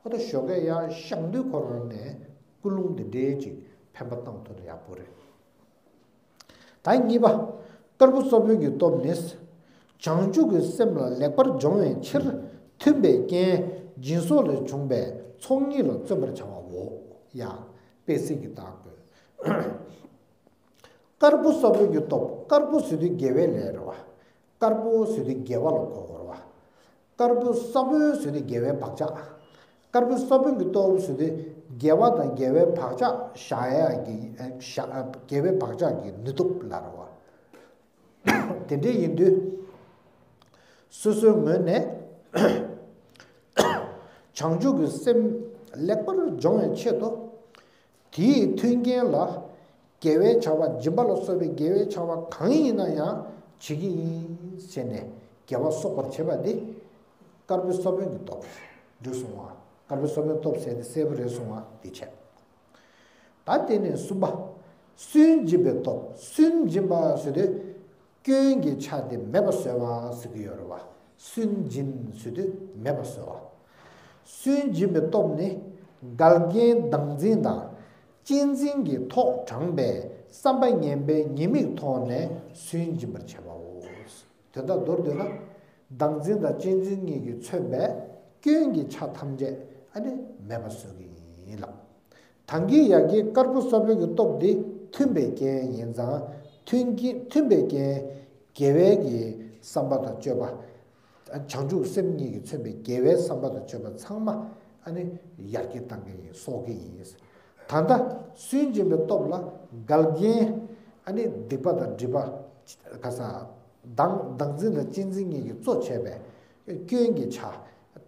འོ་ད་ཞོགས་ཀས་ཡར་ཤང་དུས་ཁོ་རང་ནས་ཀུན་སློང་འདི་འདྲའི་ཅིག་འཕེན་པ་བཏང་ཐུབ་ན་ཡག་པོ་རེད། ད་གཉིས་པ། དཀར་པོ་ས་བོན་གྱི་སྟོབས་ནི། བྱང་ཆུབ་ཀྱི་སེམས་ལ་ལེགས་པར་སྦྱོང་བའི་ཕྱིར། མཐུན་པའི་རྐྱེན་སྦྱིན་སོགས་ལས་བྱུང་བའི་ཚོགས་གཉིས་ལ་བརྩོན་པར་བྱ་བའོ། ཡ། དཔལ་སྲིད་ཀྱི་བདག་པོས། དཀར་པོ་ས་བོན་གྱི་སྟོབས། དཀར་པོ་ཟེར་དུས་དགེ་བའི་ལས་རེད་བ། དཀར་པོ་ཟེར་དུས་དགེ་བ་ལ་གོ་དགོས་རེད་བ། དཀར་པོ་ས་བོན་ཟེར་དུས་དགེ་བའི་བག་ཆགས། དཀར་པོ་ས་བོན་གྱི་སྟོབས་ཟེར་དུས་དགེ་བ་དང་དགེ་བའི་བག་ཆགས་བཞག་ཡག་གི་བཞག་དགེ་བའི་བག་ཆགས་ཀྱི་ནུས་སྟོབས་ལ་རེད་བ། དེ་འདྲ་ཡིན་དུས། སོ་སོའི་ངོས་ནས་བྱང་ཆུབ་ཀྱི་སེམས་ལེགས་པར་སྦྱོང་བའི་ཆེད་དུ། དེའི་མཐུན་རྐྱེན་ལ་དགེ་བའི་བྱ་བ་སྦྱིན་པ་ལ་སོགས་པའི་དགེ་བའི་བྱ་བ་གང་ཡིན་ན་ཡང་བྱེད་ཀྱི་ཡིན་ཟེར་ནས་དགེ་བ་གསོག་པར་བྱེད་པ་འདི་དཀར་པོའི་ས་བོན་གྱི་སྟོབས་འགྲིག་སོང་བ། དཀར་པོའི་ས་བོན་སྟོབས་ཟེར་དེ་གསལ་པོ་རེད་སོང་བ་འདི་བྱས། ད་དེ་ནས་གསུམ་པ། སུན་འབྱིན་པའི་སྟོབས། སུན་འབྱིན་པ་ཟེར་དུས། སྐྱོན་གྱི་ཆ་དེ་མེད་པ་བཟོ་བ་ཟེར་གྱི་ཡོད་རེད་བ། སུན་འབྱིན་ཟེར་དུས་མེད་པ་བཟོ་བ། སུན་འབྱིན་པའི་སྟོབས་ནི། འགལ་རྐྱེན་བདག་འཛིན་དང་། གཅེས་འཛིན་གྱིས་ཐོག་དྲངས་པའི་བསམ་པ་ངན་པའི་ཉེས་དམིགས་ཐོག་ནས་སུན་འབྱིན་པར་བྱེད་པའོ། དོན་དག་མདོར་བསྡུས་ན། བདག་འཛིན་དང་གཅེས་འཛིན་གཉིས་ཀྱིས་མཚོན་པའི་སྐྱོན་གྱི་ཆ་ཐམས་ཅད་ཨ་ནི་མེད་པ་བཟོ་གི་ཡིན་ལགས། ད་གིན་ཡ་གི་དཀར་པོ་ས་བོན་གྱི་སྟོབས་འདི་མཐུན་པའི་རྐྱེན་ཡིན་ཙང་། མཐུན་གྱི་མཐུན་པའི་རྐྱེན། དགེ་བའི་གི་བསམ་པ་དང་སྤྱོད་པ། བྱང་ཆུབ་སེམས་གཉིས་ཀྱིས་མཚོན་པའི་དགེ་བའི་བསམ་པ་དང་སྤྱོད་པ་ཚང་མ་ཨ་ནི་ཡར་རྒྱས་བཏང་གི་ཡིན། གསོག་གི་ཡིན། ད་ལྟ་སུན་འབྱིན་པའི་སྟོབས་ལ་འགལ་རྐྱེན་ཨ་ནི་སྡིག་པ་དང་སྒྲིབ་པ། ག་ས། བདག་བདག་འཛིན་དང་གཅེས་འཛིན་གཉིས་ཀྱིས་གཙོ་བྱས་པའི་སྐྱོན་གྱི་ཆ་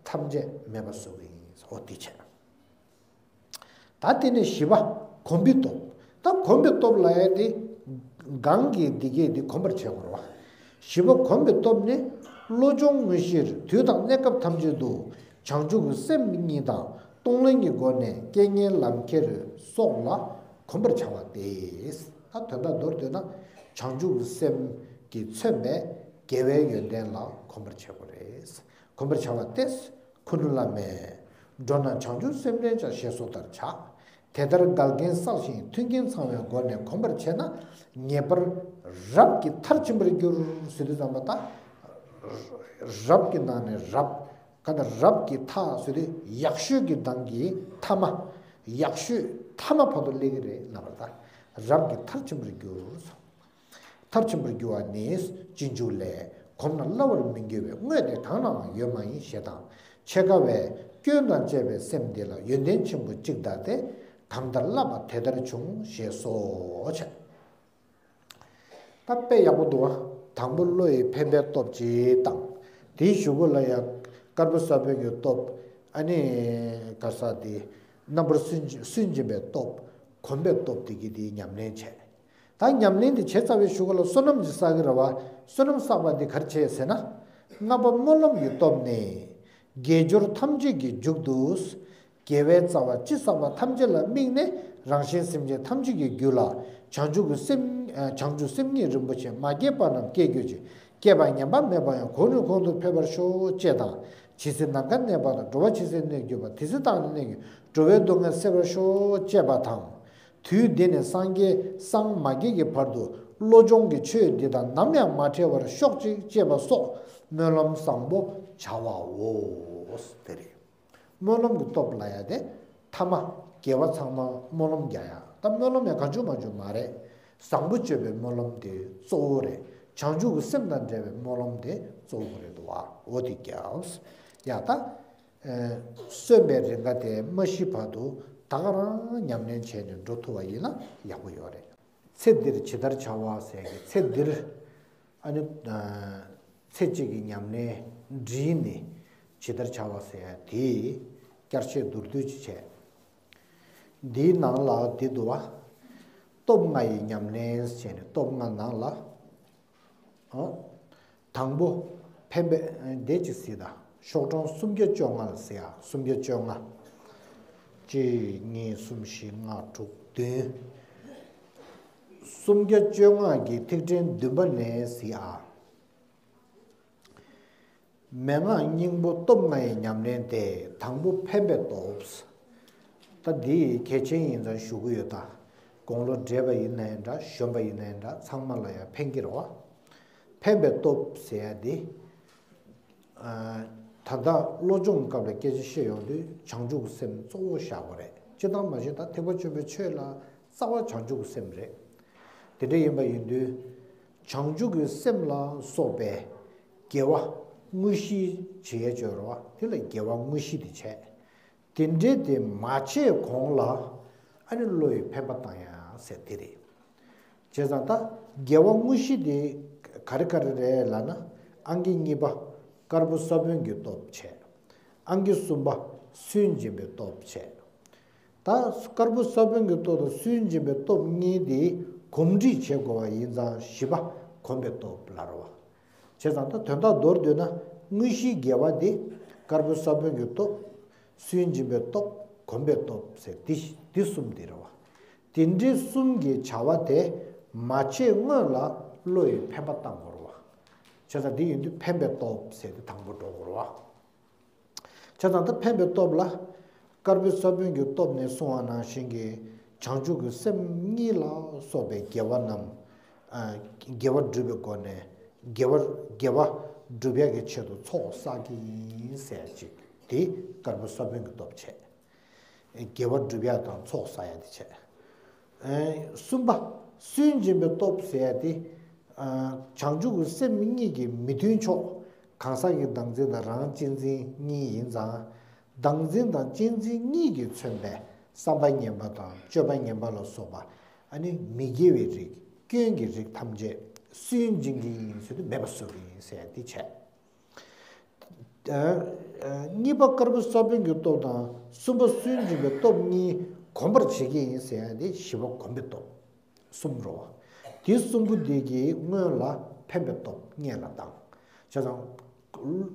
ཐམས་ཅད་མེད་པ་བཟོ་གི་ཡིན། འོ་དེ་བྱས། ད་དེ་ནས་བཞི་པ། གོམས་པའི་སྟོབས། ད་གོམས་པའི་སྟོབས་ལབ་ཡ་དེ། གང་གིས་འདི་སྐད་འདི་གོམས་པར་བྱེད་དགོས་རེད་བ། བཞི་པ་གོམས་པའི་སྟོབས་ནི། བློ་སྦྱོང་དངོས་གཞིར་དུས་དང་གནས་སྐབས་ཐམས་ཅད་དུ། བྱང་ཆུབ་ཀྱི་སེམས་གཉིས་དང་གཏོང་ལེན་གྱི་སྒོ་ནས་རྐྱེན་ངན་ལམ་ཁྱེར་སོགས་ལ་གོམས་པར་བྱ་བ་སྟེ། ད་དོན་དག་མདོར་བསྡུས་ན། བྱང་ཆུབ་ཀྱི་སེམས་ཀྱིས་མཚོན་པའི་དགེ་བའི་ཡོན་ཏན་ལ་གོམས་པར་བྱེད་དགོས་རེད། གོམས་པར་བྱ་བ་སྟེ། ཁུ་ནུ་བླ་མས། འགྲོ་ན་བྱང་ཆུབ་སེམས་ལྡན་བྱ། ཞེས་སོགས་ལྟར་བྱ། དེ་ལྟར་འགལ་རྐྱེན་བསལ་ཞིང་མཐུན་རྐྱེན་ཚང་བའི་སྒོ་ནས་གོམས་པར་བྱས་ན། ངེས་པར་རབ་ཀྱི་མཐར་ཕྱིན་པར་འགྱུར། ཟེར་དུས་ཙམ་པ་ད། རབ་ཀྱི་ནང་ནས་རབ། ག་ད་རབ་ཀྱི་མཐའ་ཟེར་དུས་ཡག་ཤོས་ཀྱི་གདངས་ཀྱི་ཐ་མ། ཡག་ཤོས་ཐ་མ་བར་དུ་སླེབས་ཀྱི་རེད་ལབ་པ་ད། རབ་ཀྱི་མཐར་ཕྱིན་པར་འགྱུར། མཐར་ཕྱིན་པར་འགྱུར་བ་ནི་རྗེས་འཇུག་ལས། གོམས་ན་སླ་བར་མི་འགྱུར་བའི། དངོས་དེ་གང་ནའང་ཡོད་མ་ཡིན། ཞེས་དང་། འཆད་དཀའ་བའི་སྐྱོན་དང་བཅས་པའི་སེམས་འདི་ལ་ཡོན་ཏན་ཆེན་པོ་གཅིག་གདའ་སྟེ། གང་ལྟར་བསླབ་པ་དེ་ལྟར་འབྱུང་། ཞེས་སོ། བྱས། ད་དཔེ་ཡག་པོ་འདུག་བ། དང་པོ་བློ་ཡི་འཕེན་པའི་སྟོབས་གཅིག་དང་། དེའི་གཞུག་གུ་ལ་ཡང་དཀར་པོ་ས་བོན་གྱི་སྟོབས། ཨ་ནི་ག་ས་དེ། རྣམ་པར་སུན་སུན་འབྱིན་པའི་སྟོབས། གོམས་པའི་སྟོབས་དེ་གི་དེའི་ཉམས་ལེན་བྱས། ད་ཉམས་ལེན་དེ་བྱས་ཚར་བའི་གཞུག་གུ་ལ་བསོད་ནམས་ཀྱི་བསགས་ཀྱི་རེད་བ། བསོད་ནམས་བསགས་པ་འདི་ག་རེ་བྱས་ཟེར་ན། ལྔ་པ་སྨོན་ལམ་གྱི་སྟོབས་ནི། དགེ་སྦྱོར་ཐམས་ཅད་ཀྱི་མཇུག་ཏུ། དགེ་བའི་རྩ་བ་ཅི་བསགས་པ་ཐམས་ཅད་ལ་དམིགས་ནས་རང་གཞན་སེམས་ཅན་ཐམས་ཅད་ཀྱི་རྒྱུད་ལ་བྱང་ཆུབ་ཀྱི་སེམས། བྱང་ཆུབ་སེམས་ཉིད་རིན་པོ་ཆེ་མ་སྐྱེས་པ་རྣམས་སྐྱེ་གྱུར་ཅིག། སྐྱེས་པ་ངན་པ་མེད་པ་ཡང་གོང་ནས་གོང་དུ་འཕེལ་བར་ཤོག། ཅེས་དང་། ཇི་སྲིད་ནམ་མཁའ་གནས་པ་དང་། འགྲོ་བ་ཇི་སྲིད་གནས་གྱུར་པ། དེ་སྲིད་བདག་ནི་གནས་གྱུར། འགྲོ་བའི་སྡུག་བསྔལ་སེལ་བར་ཤོག། ཅེས་པ་དང་། དུས་འདི་ནས་སངས་རྒྱས་སངས་མ་རྒྱས་ཀྱི་བར་དུ་བློ་སྦྱོང་གི་ཆོས་འདི་དང་ནམ་ཡང་མ་བྲལ་བར་ཤོག་ཅིག། ཅེས་པ་སོགས་སྨོན་ལམ་བཟང་པོ་བྱ་བའོ། དེ་རེད། སྨོན་ལམ་གྱི་སྟོབས་ལབ་ཡ་དེ། ཐ་མ་དགེ་བ་ཚང་མ་སྨོན་ལམ་རྒྱག་ཡ། ད་སྨོན་ལམ་ཡང་གང་བྱུང་མང་བྱུང་མ་རེད། བཟང་པོ་སྤྱོད་པའི་སྨོན་ལམ་དེ་གཙོ་བོ་རེད། བྱང་ཆུབ་ཀྱི་སེམས་དང་འབྲེལ་བའི་སྨོན་ལམ་དེ་གཙོ་བོ་རེད་འདུག་བ། འོ་དེ་རྒྱབ། ཡ་ད། གསོན་པའི་རེ་འགའ་དེ་མ་ཤི་བར་དུ་ད་ག་རང་ཉམས་ལེན་བྱས་ནས་འགྲོ་ཐུབ་པ་ཡིན་ན་ཡག་པོ་ཡོད་རེད། ཚེ་འདིར་ཇི་ལྟར་བྱ་བ་ཟེར་གི། ཚེ་འདིར་ཨ་ནི་ཚེ་གཅིག་གི་ཉམས་ལེན་བསྒྲིལ་ནས་ཇི་ལྟར་བྱ་བ་ཟེར་ཡ་དེ་བསྐྱར་བཤད་མདོར་བསྡུས་ཅིག་བྱས། འདིའི་ནང་ལ་འདི་འདུག་བ། སྟོབས་ལྔ་ཡི་ཉམས་ལེན་བྱས་ནས། སྟོབས་ལྔ་ནང་ལ། ཨོ། དང་པོ་ཕན་པའི་འདས་ཀྱི་སྲིད་དང་། ཤོག་གྲངས་སུམ་བརྒྱ་བཅོ་ལྔ་ལ་གཟིགས་ཨ། སུམ་བརྒྱ་བཅོ་ལྔ། གཅིག་གཉིས་གསུམ་བཞི་ལྔ་དྲུག་བདུན། སུམ་བརྒྱ་བཅོ་ལྔ་གི་ཐིག་ཕྲེང་བདུན་པ་ནས་གཟིགས་ཨ། མན་ངག་སྙིང་པོ་སྟོབས་ལྔ་ཡི་ཉམས་ལེན་ཏེ། དང་པོ་ཕན་པའི་སྟོབས། ད་འདི་གལ་ཆེན་ཡིན་ཙང་ཞུ་གི་ཡོད་ད། དགུང་ལོ་བགྲེས་པ་ཡིན་ན་ཡང་འདྲ། གཞོན་པ་ཡིན་ན་ཡང་འདྲ། ཚང་མ་ལ་ཡང་ཕན་གྱི་རེད་བ། ཕན་པའི་སྟོབས་ཟེར་ཡ་འདི། ཨ། ད་ལྟ་བློ་སྦྱོང་སྐབས་ལ་སྐད་ཆ་བཤད་ཡོང་དུས་བྱང་ཆུབ་ཀྱི་སེམས་གཙོ་བོ་བཞག་པ་རེད། སྤྱིར་བཏང་མ་གཞི་ད་ཐེག་པ་ཆེན་པོའི་ཆོས་ལ་རྩ་བ་བྱང་ཆུབ་ཀྱི་སེམས་རེད། དེ་འདྲ་ཡིན་པ་ཡིན་དུས། བྱང་ཆུབ་ཀྱི་སེམས་ལ་སོགས་པའི་དགེ་བ་དངོས་གཞི་བྱེད་ཡས་ཅིག་ཡོད་རེད་བ། དེ་ལ་དགེ་བ་དངོས་གཞི་དེ་བྱས། དེ་འདྲའི་དེ་མ་བྱས་གོང་ལ་ཨ་ནི་བློ་ཡི་ཕན་པ་བཏང་ཡ་ཟེར་དེ་རེད། བྱས་ཙང་ད་དགེ་བ་དངོས་གཞི་དེ་ག་རེ་ག་རེ་རེད་ལབ་ན། ཨང་ཀི་གཉིས་པ་དཀར་པོ་ས་བོན་གྱི་སྟོབས་བྱས། ཨང་ཀི་གསུམ་པ་སུན་འབྱིན་པའི་སྟོབས་བྱས། ད་དཀར་པོ་ས་བོན་གྱི་སྟོབས་དང་སུན་འབྱིན་པའི་སྟོབས་གཉིས་དེ་གོམས་འདྲིས་བྱེད་དགོས་པ་ཡིན་ཙང་བཞི་པ་གོམས་པའི་སྟོབས་ལབ་རེད་བ། བྱས་ཙང་ད་དོན་དག་མདོར་བསྡུས་ན། དངོས་གཞིའི་དགེ་བ་འདི་དཀར་པོ་ས་བོན་གྱི་སྟོབས། སུན་འབྱིན་པའི་སྟོབས། གོམས་པའི་སྟོབས་ཟེར་འདི་འདི་གསུམ་འདི་རེད་བ། དེ་འདྲའི་གསུམ་གྱི་བྱ་བ་དེ་མ་བྱས་སྔོན་ལ་བློ་ཡི་ཕན་པ་བཏང་དགོས་རེད་བ། བྱས་ཙང་འདི་ཡིན་དུས་ཕན་པའི་སྟོབས་ཟེར་དེ་དང་པོ་འགྲོ་དགོས་རེད་བ། བྱས་ཙང་ད་ཕན་པའི་སྟོབས་ལ། དཀར་པོའི་ས་བོན་གྱི་སྟོབས་ནས་གསུངས་པ་ནང་བཞིན་གྱི་བྱང་ཆུབ་ཀྱི་སེམས་གཉིས་ལ་སོགས་པའི་དགེ་བ་རྣམས། ཨ། དགེ་བ་སྒྲུབ་པའི་སྒོ་ནས་དགེ་བ་དགེ་བ་སྒྲུབ་ཡག་གི་ཆེད་དུ་ཚོགས་བསགས་ཀྱི་ཡིན་ཟེར་ཅིག་དེ་དཀར་པོ་ས་བོན་གྱི་སྟོབས་བྱས། དགེ་བ་སྒྲུབ་ཡག་དང་ཚོགས་བསགས་ཡག་དེ་བྱས། ཨེ། གསུམ་པ་སུན་འབྱིན་པའི་སྟོབས་ཟེར་ཡག་དེ། ཨ། བྱང་ཆུབ་ཀྱི་སེམས་གཉིས་ཀྱི་མི་མཐུན་ཕྱོགས། གང་ཟག་གི་བདག་འཛིན་དང་རང་གཅེས་འཛིན་གཉིས་ཡིན་ཙང་། བདག་འཛིན་དང་གཅེས་འཛིན་གཉིས་ཀྱིས་མཚོན་པའི་བསམ་པ་ངན་པ་དང་སྤྱོད་པ་ངན་པ་ལ་སོགས་པ། ཨ་ནི་མི་དགེ་བའི་རིགས། སྐྱོན་གྱི་རིགས་ཐམས་ཅད་སུན་འབྱིན་གྱི་ཡིན་ཟེར་དུས་མེད་པ་བཟོ་གི་ཡིན་ཟེར་ཡག་དེ་བྱས། ཨ། གཉིས་པ་དཀར་པོ་ས་བོན་གྱི་སྟོབས་དང་། གསུམ་པ་སུན་འབྱིན་པའི་སྟོབས་གཉིས་གོམས་པར་བྱེད་ཀྱི་ཡིན་ཟེར་ཡག་དེ་བཞི་པ་གོམས་པའི་སྟོབས་གསུམ་རེད་བ། དེ་གསུམ་པོ་དེ་གི་སྔོན་ལ་ཕན་པའི་སྟོབས་སྔོན་ལ་བཏང་། བྱས་ཙང་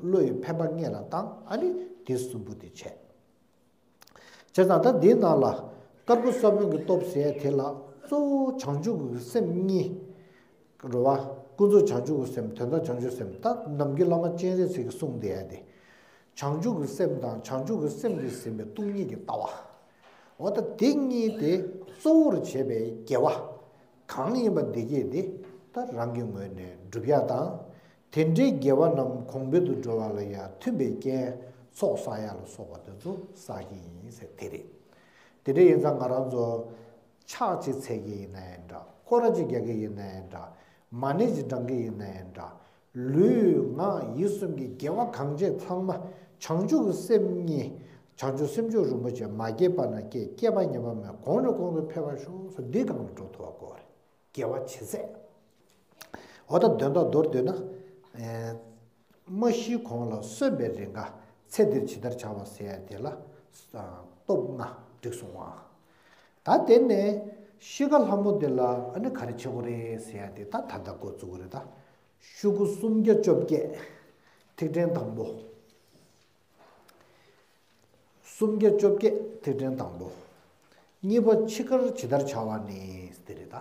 བློ་ཡི་ཕན་པ་སྔོན་ལ་བཏང་། ཨ་ནི་དེ་གསུམ་པོ་དེ་བྱས། བྱས་ཙང་ད་འདིའི་ནང་ལ་དཀར་པོ་ས་བོན་གྱི་སྟོབས་ཟེར་དེ་ལ་གཙོ་བོ་བྱང་ཆུབ་ཀྱི་སེམས་གཉིས་རེད་བ། ཀུན་རྫོབ་བྱང་ཆུབ་ཀྱི་སེམས། དོན་དམ་བྱང་ཆུབ་སེམས། ད་ནམ་མཁའི་བླ་མ་སྤྱན་རས་གཟིགས་ཀྱིས་གསུངས་བསྡད་ཡ་དེ། བྱང་ཆུབ་ཀྱི་སེམས་དང་བྱང་ཆུབ་ཀྱི་སེམས་ཀྱིས་ཟིན་པའི་སྟོང་ཉིད་ཀྱི་ལྟ་བ། འོ་ད་དེ་གཉིས་དེ་གཙོ་བོར་བྱས་པའི་དགེ་བ་གང་ཡིན་པ་འདི་གས་དེ་ད་རང་གི་ངོས་ནས་སྒྲུབ་ཡ་དང་། དེ་འདྲའི་དགེ་བ་རྣམས་གོང་འཕེལ་དུ་འགྲོ་བ་ལ་ཡང་མཐུན་པའི་རྐྱེན་ཚོགས་བསགས་ཡ་ལ་སོགས་པ་དེ་ཚོ་བསགས་ཀྱི་ཡིན་ཟེར་དེ་རེད། དེ་འདྲ་ཡིན་ཙང་ང་རང་ཚོ་ཕྱག་གཅིག་འཚལ་གྱི་ཡིན་ན་ཡང་འདྲ། སྐོར་ར་གཅིག་རྒྱག་གི་ཡིན་ན་ཡང་འདྲ། མ་ཎི་གཅིག་བགྲང་གི་ཡིན་ན་ཡང་འདྲ། ལུས་ངག་ཡིད་གསུམ་གྱི་དགེ་བ་གང་བྱས་ཚང་མ་བྱང་ཆུབ་ཀྱི་སེམས་གཉིས། བྱང་ཆུབ་སེམས་མཆོག་རིན་པོ་ཆེ། མ་སྐྱེས་པ་ན་སྐྱེས། སྐྱེས་པ་ཉམས་པ་མེད། གོང་ནས་གོང་དུ་འཕེལ་བར་ཤོག་ཟེར་འདི་སྒང་ལ་འགྲོ་ཐུབ་པ་དགོས་རེད། དགེ་བ་ཇི་སྲིད། འོ་ད་དོན་དག་མདོར་བསྡུས་ན། ཨེ། མ་ཤི་གོང་ལ་གསོན་པའི་རེ་འགའ། ཚེ་འདིར་ཇི་ལྟར་བྱ་བ་ཟེར་ཡ་དེ་ལ། ཨ། སྟོབས་ལྔ་བསྒྲིགས་སོང་བ། ད་དེ་ནས་ཤི་ཁ་ལྷ་མོ་དེ་ལ་ཨ་ནི་ག་རེ་བྱེད་དགོས་རེད་ཟེར་ཡ་དེ་ད་ད་ལྟ་འགོ་བཙུགས་དགོས་རེད་ད། ཤོག་གུ་སུམ་བརྒྱ་བཅོ་བརྒྱད། ཐིག་ཕྲེང་དང་པོ། སུམ་བརྒྱ་བཅོ་བརྒྱད་ཐིག་ཕྲེང་དང་པོ། གཉིས་པ་འཆི་ཁར་ཇི་ལྟར་བྱ་བ་ནི་དེ་རེད་ད།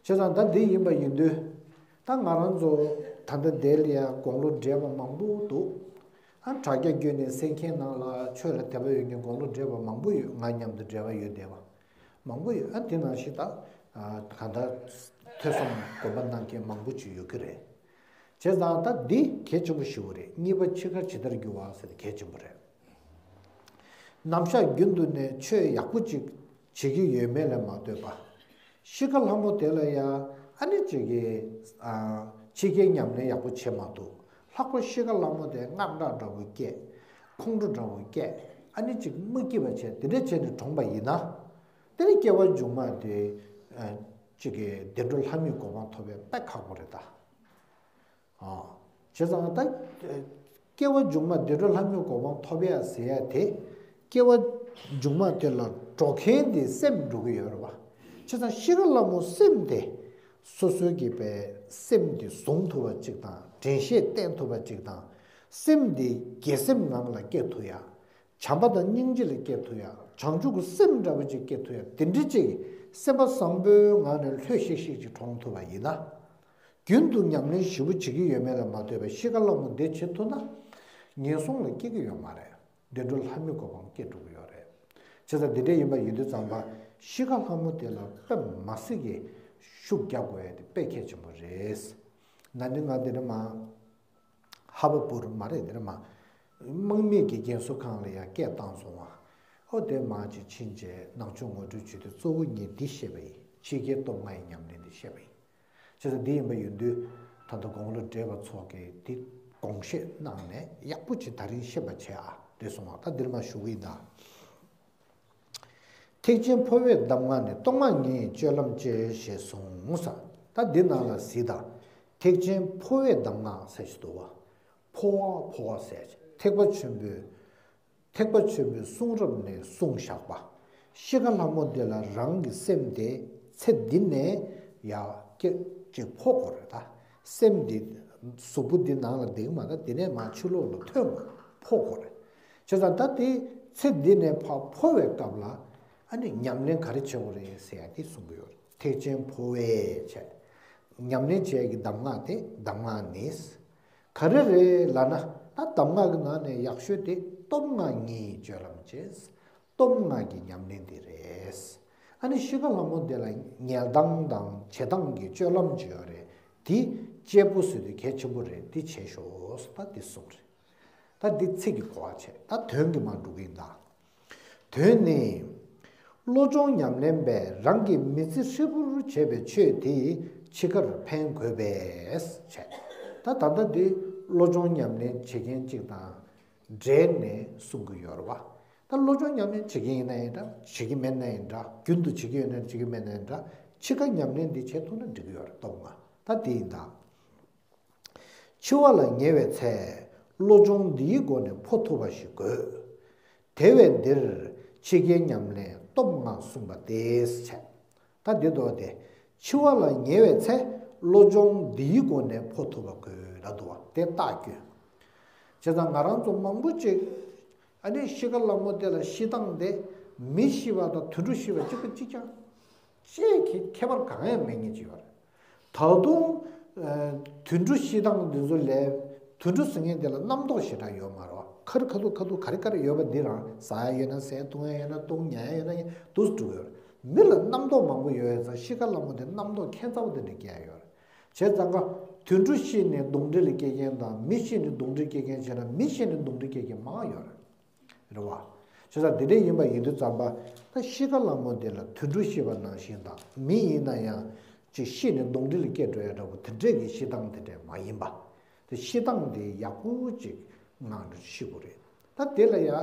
བྱས་ཙང་ད་འདི་ཡིན་པ་ཡིན་དུས། ད་ང་རང་ཚོ་ད་ལྟ་འདི་ལ་ཡང་དགུང་ལོ་བགྲེས་པ་མང་པོ་འདུག་ཨ། དྲ་རྒྱ་བརྒྱུད་ནས་གསན་མཁན་ནང་ལ་ཆོས་ལ་དད་པ་ཡོད་མཁན་དགུང་ལོ་བགྲེས་པ་མང་པོ་ཡོད། ང་མཉམ་དུ་འབྲེལ་བ་ཡོད་བསྡད་པ་མང་པོ་ཡོད། ཨ། དེ་ནང་བཞིན་ད། ཨ། གང་ལྟར་ཐོས་བསམ་སྒོམ་པ་གནང་མཁན་མང་པོ་ཅིག་ཡོད་ཀྱི་རེད། བྱས་ཙང་ད་འདི་གལ་ཆེན་པོ་ཞེ་པོ་རེད། གཉིས་པ་འཆི་ཁར་ཇི་ལྟར་འགྱུར་བ་ཟེར་དེ་གལ་ཆེན་པོ་རེད། ནམ་ཞག་རྒྱུན་དུ་ནས་ཆོས་ཡག་པོ་ཅིག་ བྱེད་ཀྱི་ཡོད་མེད་ལ་མ་ལྟོས་པ། གཤིས་ཀ་ལྷ་མོ་དེ་ལ་ཡང་ཨ་ནི་ཅིག་གི་ཨ་ཕྱི་རྒྱལ་ཉམས་ལེན་ཡག་པོ་བྱེད་མ་ཐུབ། ལྷག་པར་གཤིས་ཀ་ལྷ་མོ་དེ་དངངས་སྐྲག་འདྲ་བོ་སྐྱེས། ཁོང་ཁྲོ་འདྲ་བོ་སྐྱེས། ཨ་ནི་ཅིག་མ་སྐྱིད་པ་བྱས་དེ་འདྲ་བྱས་ནས་གྲོངས་པ་ཡིན་ན། དེ་ནི་སྐྱེ་བ་མཇུག་མ་དེ་ཨ་ཅིག་གི་བདེ་འགྲོ་ལྷ་མིའི་གོ་འཕང་ཐོབ་པའི་དཔེ་ཁག་པོ་རེད་ད། ཨ། བྱས་ཙང་ད། སྐྱེ་བ་མཇུག་མ་བདེ་འགྲོ་ལྷ་མིའི་གོ་འཕང་ཐོབ་ཡ་ཟེར་ཡ་དེ། སྐྱེ་བ་མཇུག་མ་དེ་ལ་འགྲོ་མཁན་དེ་སེམས་འགྲོ་གི་ཡོད་རེད་བ། བྱས་ཙང་གཤིས་ཀ་ལྷ་མོ་སེམས་དེ། སོ་སོའི་གི་པའི་སེམས་དེ་བཟུང་ཐུབ་པ་ཅིག་དང་དྲན་ཤེས་བསྟེན་ཐུབ་པ་ཅིག་དང་། སེམས་དེ་དགེ་སེམས་ངང་ལ་སྐྱེ་ཐུབ་ཡ། བྱམས་པ་དང་སྙིང་རྗེ་ལ་སྐྱེ་ཐུབ་ཡ། བྱང་ཆུབ་ཀྱི་སེམས་འདྲ་པོ་ཅིག་སྐྱེ་ཐུབ་ཡ། དེ་འདྲ་ཅིག་སེམས་པ་བཟང་པོའི་ངང་ནས་ལྷོད་ཤིག་ཤིག་ཅིག་གྲོངས་ཐུབ་པ་ཡིན་ན། རྒྱུན་དུ་ཉམས་ལེན་ཞིབ་པོ་བྱེད་ཀྱི་ཡོད་མེད་ལ་མ་ལྟོས་པར་གཤིས་ཀ་ལྷ་མོ་འདི་བྱེད་ཐུབ་ན། ངན་སོང་ལ་སྐྱེ་གི་ཡོད་མ་རེད། བདེ་འགྲོ་ལྷ་མིའི་གོ་འཕང་སྐྱེ་འགྲོ་གི་ཡོད་རེད། བྱས་ཙང་འདི་འདྲ་ཡིན་པ་ཡིན་དུས་ཙམ་པ། གཤིས་ཀ་ལྷ་མོ་དེ་ལ་དཔེ་མ་སྲིད་ཀྱི་ཤུགས་རྒྱག་དགོས་ཡ་དེ་དཔེ་གལ་ཆེན་པོ་རེད། ན་ནིང་ང་འདི་འདྲ་མ། ཧ་བ་པུར་མ་རེད་འདིར་མ། དམག་མི་གི་རྒན་གསོ་ཁང་ལ་ཡང་སྐད་བཏང་སོང་བ། ཨོ་དེ་མ་ཅིག་ཕྱིན་རྗེས་ནང་ཆོས་ངོ་སྤྲོད་བྱེད་དུས་གཙོ་བོ་ངས་འདི་བཤད་པ་ཡིན། ཕྱི་རྒྱལ་སྟོབས་ལྔ་ཡི་ཉམས་ལེན་འདི་བཤད་པ་ཡིན། བྱས་ཙང་འདི་ཡིན་པ་ཡིན་དུས། ད་ལྟ་དགུང་ལོ་བགྲེས་པ་ཚོ་གིས་འདི་དགོངས་བཞེས་གནང་ནས་ཡག་པོ་ཅིག་ད་རིང་ཤེས་པ་བྱས་ཨ་རེད་སོང་བ། ད་འདིར་མ་ཞུ་གི་ཡིན་ད། ཐེག་ཆེན་འཕོ་བའི་གདམས་ངག་ནི། སྟོབས་ལྔ་ཉིད་སྤྱོད་ལམ་སྤྱད་ཞེས་གསུངས་ས། ད་འདི་ནང་ལ་གཟིགས་དང་། ཐེག་ཆེན་འཕོ་བའི་གདམས་ངག་ཟེར་ཞིག་འདུག་བ། འཕོ་བ་འཕོ་བ་ཟེར་ཅིག་ཐེག་པ་ཆེན་པོའི། ཐེག་པ་ཆེན་པོའི་གསུང་རབ་ནས་གསུངས་བཞག་པ། གཤིས་ཀ་ལྷ་མོ་འདི་ལ་རང་གི་སེམས་དེ་ཚེ་འདི་ནས་ཡར་སྐྱེ་ཅིག་འཕོ་དགོས་རེད་ད། སེམས་འདི་གཟུགས་པོ་འདི་ནང་ལ་འདུག་མ་ད་དེ་ནས་མར་ཕྱི་ལོགས་ལ་ཐོན་དགོས་འཕོ་དགོས་རེད། བྱས་ཙང་ད་དེ་ཚེ་འདི་ནས་ཕར་འཕོ་བའི་སྐབས་ལ་ཨ་ནི་ཉམས་ལེན་ག་རེ་བྱེད་དགོས་རེད་ཟེར་ཡ་དེ་གསུང་གི་ཡོད་རེད། ཐེག་ཆེན་འཕོ་བའི་བྱས། ཉམས་ལེན་བྱེད་ཀྱི་གདམས་ངག་དེ་གདམས་ངག་ནི། ག་རེ་རེད་ལབ་ན་ད་གདམས་ངག་གི་ནང་ནས་ཡག་ཤོས་དེ་སྟོབས་ལྔ་ཉིད་སྤྱོད་ལམ་བྱེད། སྟོབས་ལྔ་གི་ཉམས་ལེན་དེ་རེད། ཨ་ནི་གཤིས་ཀ་ལྷ་མོ་དེ་ལ་ཉལ་སྟངས་དང་བྱེད་སྟངས་ཀྱི་སྤྱོད་ལམ་ཅིག་ཡོད་རེད། དེ་གཅེར་བུ་ཟེར་དུས་གལ་ཆེན་པོ་རེད། དེ་བྱེད་ཤོག་ད་དེ་གསུངས་རེད། ད་འདི་ཚིག་གི་གོ་བ་བྱས། ད་དོན་གྱི་མ་འགྲོ་གི་ཡིན་ད། དོན་ནི། བློ་སྦྱོང་ཉམས་ལེན་པས་རང་གི་མི་ཚེ་ཧྲིལ་པོར་བྱས་པའི་ཆོས་དེ་འཆི་ཁར་ཕན་དགོས་པས་བྱས། ད་ད་ལྟ་འདི་བློ་སྦྱོང་ཉམས་ལེན་བྱེད་མཁན་གཅིག་དང་འབྲེལ་ནས་གསུང་གི་ཡོད་རེད་བ། ད་བློ་སྦྱོང་ཉམས་ལེན་བྱེད་ཀྱི་ཡིན་ན་ཡིན་འདྲ། བྱེད་ཀྱི་མེད་ན་ཡིན་འདྲ། རྒྱུན་དུ་བྱེད་ཀྱི་ཡོད་ན་བྱེད་ཀྱི་མེད་ན་ཡིན་འདྲ། འཆི་ཁ་ཉམས་ལེན་འདི་བྱེད་ཐུབ་ན་འགྲིག་གི་ཡོད་རེད། སྟོབས་ལྔ་ད་འདི་ཡིན་ད། འཆི་བ་ལ་ཉེ་བའི་ཚེ། བློ་སྦྱོང་འདིའི་སྒོ་ནས་འཕོ་ཐུབ་པ་ཞིག་དགོས། དེ་བས་འདིར་འཆི་ཁའི་ཉམས་ལེན་སྟོབས་ལྔ་གསུངས་པ་སྟེ་བྱས། ད་འདི་ལྟོས་ཏེ། འཆི་བ་ལ་ཉེ་བའི་ཚེ། བློ་སྦྱོང་འདིའི་སྒོ་ནས་འཕོ་ཐུབ་པ་དགོས་ལབ་འདུག་བ། དེ་རྟགས་བསྐྱོན། བྱས་ཙང་ང་རང་ཚོ་མང་པོ་ཅིག་ཨ་ནི་གཤིས་ཀ་ལྷ་མོ་དེ་ལ་ཤི་སྟངས་དེ་མི་ཤི་བ་དང་དུད་འགྲོ་ཤི་བ་གཅིག་པ་གཅིག་རྐྱང་། ཅེས་ཁྱད་པར་གང་ཡང་མེད་ངེས་ཀྱི་ཡོད་རེད། ད་དུང་། ཨ། དུད་འགྲོ་ཤི་སྟངས་འདི་ཚོ་ལས། དུད་འགྲོ་ཟེར་མཁན་དེ་ལ་རྣམ་རྟོག་ཞེ་དྲག་ཡོད་མ་རེད་བ། ཁ་རི་ཁ་ཐུག་ཁ་ཐུག་ག་རེ་ག་རེ་ཡོད་པ་འདི་རང་ཟ་ཡ་ཡོད་ན་ཟས། འཐུང་ཡ་ཡོད་ན་འཐུང་། ཉལ་ཡ་ཡོད་ན་ཉལ། འདུག་སེ་འགྲོ་གི་ཡོད་རེད། མི་ལ་རྣམ་རྟོག་མང་པོ་ཡོད་ཡ་ཙང་གཤིས་ཀ་ལྷ་མོ་དེ་རྣམ་རྟོག་ཁྱད་མཚར་པོ་དེ་འདྲ་སྐྱེ་ཡ་ཡོད་རེད། བྱས་ཙང་ཀ། དུད་འགྲོ་ཤི་ནས་གདོན་འདྲེ་ལ་སྐྱེ་མཁན་དང་མི་ཤི་ནས་གདོན་འདྲེ་སྐྱེ་མཁན་བྱས་ན་མི་ཤི་ནས་གདོན་འདྲེ་སྐྱེ་མཁན་མང་ཡོད་རེད། རེད་བ། བྱས་ཙང་དེ་འདྲ་ཡིན་པ་ཡིན་དུས་ཙམ་པ། ད་གཤིས་ཀ་ལྷ་མོ་དེ་ལ་དུད་འགྲོ་ཤི་བ་ནང་བཞིན་དང་མི་ཡིན་ན་ཡང་། ཅིག་ཤི་ནས་གདོན་འདྲེ་ལ་སྐྱེ་འགྲོ་ཡ་འདྲ་བོ་དེ་འདྲས་ཀྱི་ཤི་སྟངས་དེ་འདྲས་མ་ཡིན་པ། དེ་ཤི་སྟངས་དེ་ཡག་པོ་ཅིག་ངང་ནས་ཤི་དགོས་རེད། ད་དེ་ལ་ཡང་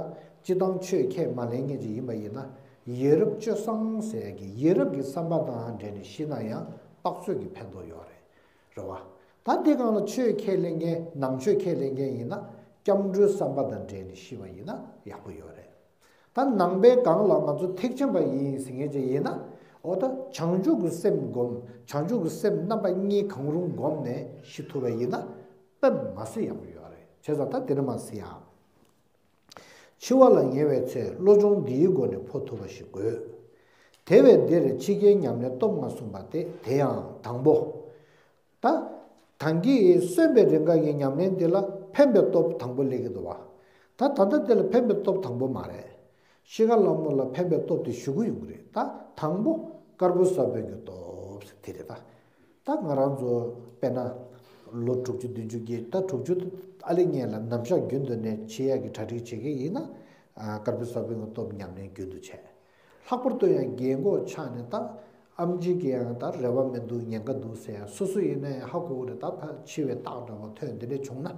སྤྱིར་བཏང་ཆོས་ཁས་མ་ལེན་མཁན་ཅིག་ཡིན་པ་ཡིན་ན། ཡ་རབས་སྤྱོད་བཟང་ཟེར་ཡ་གི་ཡ་རབས་ཀྱི་བསམ་པ་དང་འབྲེལ་ནས་ཤི་ན་ཡང་དཔག་ཚོད་ཀྱི་ཕན་ཐོགས་ཡོད་རེད། རེད་བ། ད་འདི་སྒང་ལ་ཆོས་ཁས་ལེན་མཁན། ནང་ཆོས་ཁས་ལེན་མཁན་ཡིན་ན་སྐྱབས་འགྲོའི་བསམ་པ་དང་འབྲེལ་ནས་ཤི་བ་ཡིན་ན་ཡག་པོ་ཡོད་རེད། ད་ནང་པའི་སྒང་ལ་ང་ཚོ་ཐེག་ཆེན་པ་ཡིན་ཟེར་མཁན་ཅིག་ཡིན་ན། འོ་ད་བྱང་ཆུབ་ཀྱི་སེམས་བསྒོམ། བྱང་ཆུབ་ཀྱི་སེམས་རྣམ་པ་གཉིས་གང་རུང་བསྒོམས་ནས་ཤི་ཐུབ་པ་ཡིན་ན་དཔེ་མ་སྲིད་ཡག་པོ་ཡོད་རེད། བྱས་ཙང་ད་དེ་འདྲ་མ་ཟེར་ཡ། འཆི་བ་ལ་ཉེ་བའི་ཚེ། བློ་སྦྱོང་འདིའི་སྒོ་ནས་འཕོ་ཐུབ་པ་ཞིག་དགོས། དེ་བས་འདིར་འཆི་ཁའི་ཉམས་ལེན་སྟོབས་ལྔ་གསུངས་པ་སྟེ། དེ་ཡང་དང་པོ། ད། ད་གིན་གསོན་པའི་རིང་ག་གི་ཉམས་ལེན་འདི་ལ་ཕན་པའི་སྟོབས་དང་པོ་སླེབས་ཀྱི་འདུག་བ། ད་ད་ལྟ་འདི་ལ་ཕན་པའི་སྟོབས་དང་པོ་མ་རེད། གཤིས་ཀ་ལྷ་མོ་ལ་ཕན་པའི་སྟོབས་དེ་ཞུ་གི་ཡོང་གི་རེད། ད་དང་པོ་དཀར་པོའི་ས་བོན་གྱི་སྟོབས་དེ་རེད་ད། ད་ང་རང་ཚོ་དཔེར་ན། ལོ་དྲུག་ཅུ་བདུན་ཅུ་བརྒྱད། ད་དྲུག་ཅུ་ཨ་ལེ་སྔོན་ལ་ནམ་ཞག་རྒྱུན་དུ་ནས་འཆི་ཡག་གི་གྲ་སྒྲིག་བྱེད་ཀྱི་ཡིན་ན། ཨ། དཀར་པོའི་ས་བོན་གྱི་སྟོབས་ཉམས་ལེན་རྒྱུན་དུ་བྱས། ལྷག་པར་དུ་ཡང་རྒན་གོག་ཆགས་ནས་ད་ཨེམ་ཆི་གི་ཡང་ད་རེ་བ་མི་འདུག་ཉེན་ཁ་འདུག་ཟེར་ཡ་སོ་སོ་ཡིན་ན་ཡང་ཧ་གོ་གི་རེད། ད་ཕར་འཆི་བའི་རྟགས་འདྲ་བོ་ཐོན་འདི་འདྲ་བྱུང་ན།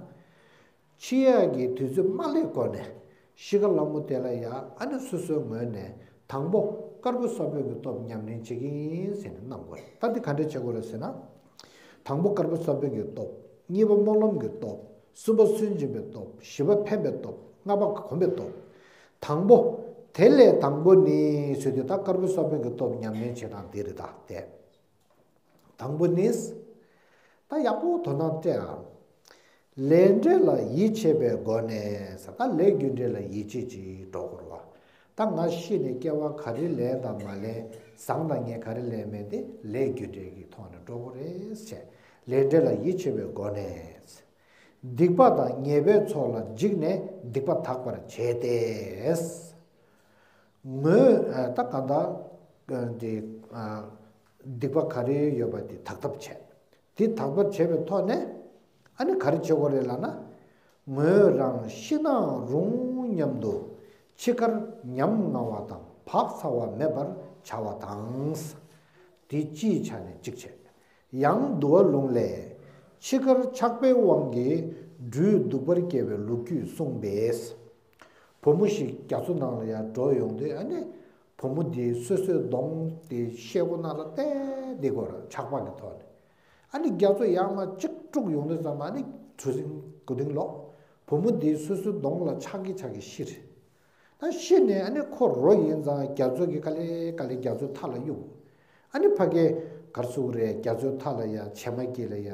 འཆི་ཡག་གི་དུས་ཚོད་མ་སླེབས་གོང་ནས་ཤི་ཁ་སླ་མོ་དེ་ལ་ཡ་ཨ་ནི་སོ་སོའི་ངོས་ནས་དང་པོ་དཀར་པོ་ས་བོན་གྱི་སྟོབས་ཉམས་ལེན་བྱེད་ཀྱི་ཡིན་ཟེར་ནས་གནང་དགོས་རེད། ད་འདི་ག་འདྲ་བྱེད་དགོས་རེད་ཟེར་ན། དང་པོ་དཀར་པོ་ས་བོན་གྱི་སྟོབས། གཉིས་པ་སྨོན་ལམ་གྱི་སྟོབས། གསུམ་པ་སུན་འབྱིན་པའི་སྟོབས། བཞི་པ་ཕན་པའི་སྟོབས། ལྔ་པ་གོམས་པའི་སྟོབས། དང་པོ། དེ་ལས་དང་པོ་ནི་ཟེར་དུས་ད་དཀར་པོ་ས་བོན་གྱི་སྟོབས་ཉམས་ལེན་བྱེད་སྟངས་འདི་རེད། ད་དེ། དང་པོ་ནི། ད་ཡག་པོ་དོ་སྣང་སྤྲད་ཨ། ལས་འབྲས་ལ་ཡིད་ཆེས་པའི་སྒོ་ནས་ཟེར། ད་ལས་རྒྱུ་འབྲས་ལ་ཡིད་ཆེས་ཀྱིས་འགྲོ་དགོས་རེད་བ། ད་ང་ཤི་ནས་སྐྱེ་བ་ག་རེ་ལེན་དང་མ་ལེན། བཟང་དང་ངན་ག་རེ་ལེན་མེད་དེ་ལས་རྒྱུ་འབྲས་ཀྱི་ཐོག་ནས་འགྲོ་དགོས་རེད་ཟེར། ལས་འབྲས་ལ་ཡིད་ཆེས་པའི་སྒོ་ནས། སྡིག་པ་དང་ཉེས་པའི་ཚོགས་ལ་འཇིགས་ནས་སྡིག་པ་དག་པར་བྱས་ཏེ། ངོས་ད་གང་ལྟར་འདི་སྡིག་པ་ག་རེ་ཡོད་པ་དེ་དག་ཐབས་བྱས། དེ་དག་པར་བྱས་པའི་ཐོག་ནས་ཨ་ནི་ག་རེ་བྱེད་དགོས་རེད་ལབ་ན། ངོས་རང་ཤི་ནའང་རུང་སྙམ་དུ་འཆི་ཁར་ཉམ་ང་བ་དང་བག་ཚ་བ་མེད་པར་བྱ་བ་དང་། དེ་སྤྱིའི་ཆ་ནས་གཅིག་བྱས། ཡང་འདུལ་བ་ལུང་ལས། འཆི་ཁར་ཆགས་པའི་དབང་གིས་སྦྲུལ་གདུག་པར་སྐྱེ་བའི་ལོ་རྒྱུས་གསུངས་པས། བུ་མོ་ཞིག་རྒྱ་མཚོ་ནང་ལ་ཡར་འགྲོ་ཡོང་དུས་ཨ་ནི། བུ་མོ་དེའི་སོ་སོའི་གདོང་དེ་ཤེལ་སྒོ་ནང་ལ་བལྟས་བསྡད་ཀྱི་ཡོད་རེད། ཆགས་པ་གི་ཐོག་ནས། ཨ་ནི་རྒྱ་མཚོ་ཡར་མར་གཅིག་དཀྲུགས་ཡོང་དུས་ཙམ་པ་ཨ་ནི་གྲུ་གཟིངས་མགོ་རྟིང་སློག་བུ་མོ་དེའི་སོ་སོའི་གདོང་ལ་ཆགས་ཀྱི་ཆགས་ཀྱི་ཤི་རེད། ད་ཤི་ནས་ཨ་ནི་ཁོ་རོ་ཡིན་ཙང་རྒྱ་མཚོ་གི་ག་ལེ་ག་ལེ་རྒྱ་མཚོའི་མཐའ་ལ་གཡུགས། ཨ་ནི་ཕ་གིའི་གར་སུ་རེད། རྒྱ་མཚོའི་མཐའ་ལ་ཡ་བྱེ་མ་སྐྱེས་ལ་ཡ་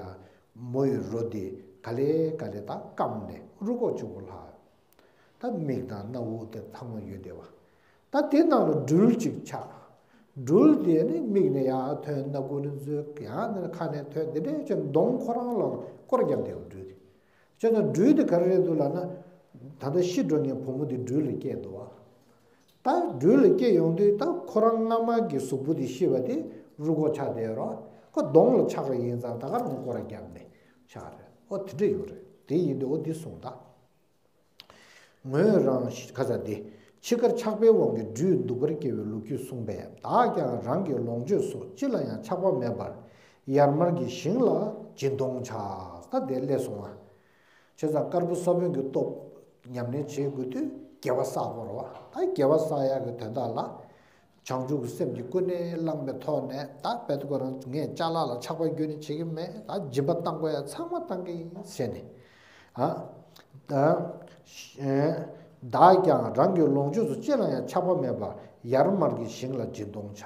མོ་ཡི་རོ་དེ་ག་ལེ་ག་ལེ་ད་སྐམ་ནས་རུས་ཁོག་གཅིག་པོ་ལྷག་ད་མིག་དང་སྣ་བུག་དེ་ཚང་མ་ཡོད་བསྡད་པ། ད་དེ་ནང་ལ་སྦྲུལ་གཅིག་ཆགས། སྦྲུལ་དེ་ནི་མིག་ནས་ཡར་ཐོན། སྣ་ཁུག་ནས་འཛུལ། ཡང་ནས་ཁ་ནས་ཐོན། དེ་འདྲའི་ཅིག་གདོང་ཁོ་རང་ལ་སྐོར་བརྒྱབ་བསྡད་པ་སྦྲུལ་དེ། བྱས་ཙང་སྦྲུལ་དེ་ག་རེ་རེད་འདུག་ལབ་ན། ད་ལྟ་ཤི་འགྲོ་མཁན་བུ་མོ་དེ་སྦྲུལ་ལ་སྐྱེས་འདུག་བ། ད་སྦྲུལ་ལ་སྐྱེས་ཡོང་དུས་ད་ཁོ་རང་སྔ་མ་གི་གཟུགས་པོ་དེ་ཤི་བ་དེ་རུས་ཁོག་ཆགས་བསྡད་རོ། ཁོ་གདོང་ལ་ཆགས་པ་ཡིན་ཙང་ད་ག་རང་སྐོར་བརྒྱབ་ནས་ཆགས་རེད། ཨོ་དེ་འདྲ་ཡོད་རེད། དེ་ཡིན་དུས་ཨོ་འདི་གསུངས་ད། ངོས་རང་ཤི་ཁ་ས་དེ། འཆི་ཁར་ཆགས་པའི་དབང་གིས་སྦྲུལ་གདུག་པར་སྐྱེ་བའི་ལོ་རྒྱུས་གསུངས་པས། བདག་ཀྱང་རང་གི་ལོངས་སྤྱོད་སོགས་ཅི་ལ་ཡང་ཆགས་པ་མེད་པར་ཡར་མར་གྱི་ཞིང་ལ་སྦྱིན་གཏོང་བྱ། ད་དེ་སླེབས་སོང་ང་། བྱས་ཙང་དཀར་པོ་ས་བོན་གྱི་སྟོབས་ཉམས་ལེན་བྱེད་དགོས་དུས་དགེ་བ་བསགས་དགོས་རེད་བ། ད་དགེ་བ་བསགས་ཡག་གི་དོན་དག་ལ། བྱང་ཆུབ་ཀྱི་སེམས་ཀྱིས་ཀུན་ནས་བསླངས་པའི་ཐོག་ནས་ད་དཔེ་ཁོ་རང་ངས་ཅ་ལག་ལ་ཆགས་པ་རྒྱུ་ནི་བྱེད་ཀྱི་མེད། ད་སྦྱིན་པ་བཏང་དགོས་ཡ་ཚང་མ་བཏང་གི་ཡིན་ཟེར་ནས། ཨ། ད། བདག་ཀྱང་རང་གི་ལོངས་སྤྱོད་སོགས་ཅི་ལ་ཡང་ཆགས་པ་མེད་པར་ཡར་མར་གྱི་ཞིང་ལ་སྦྱིན་གཏོང་བྱ།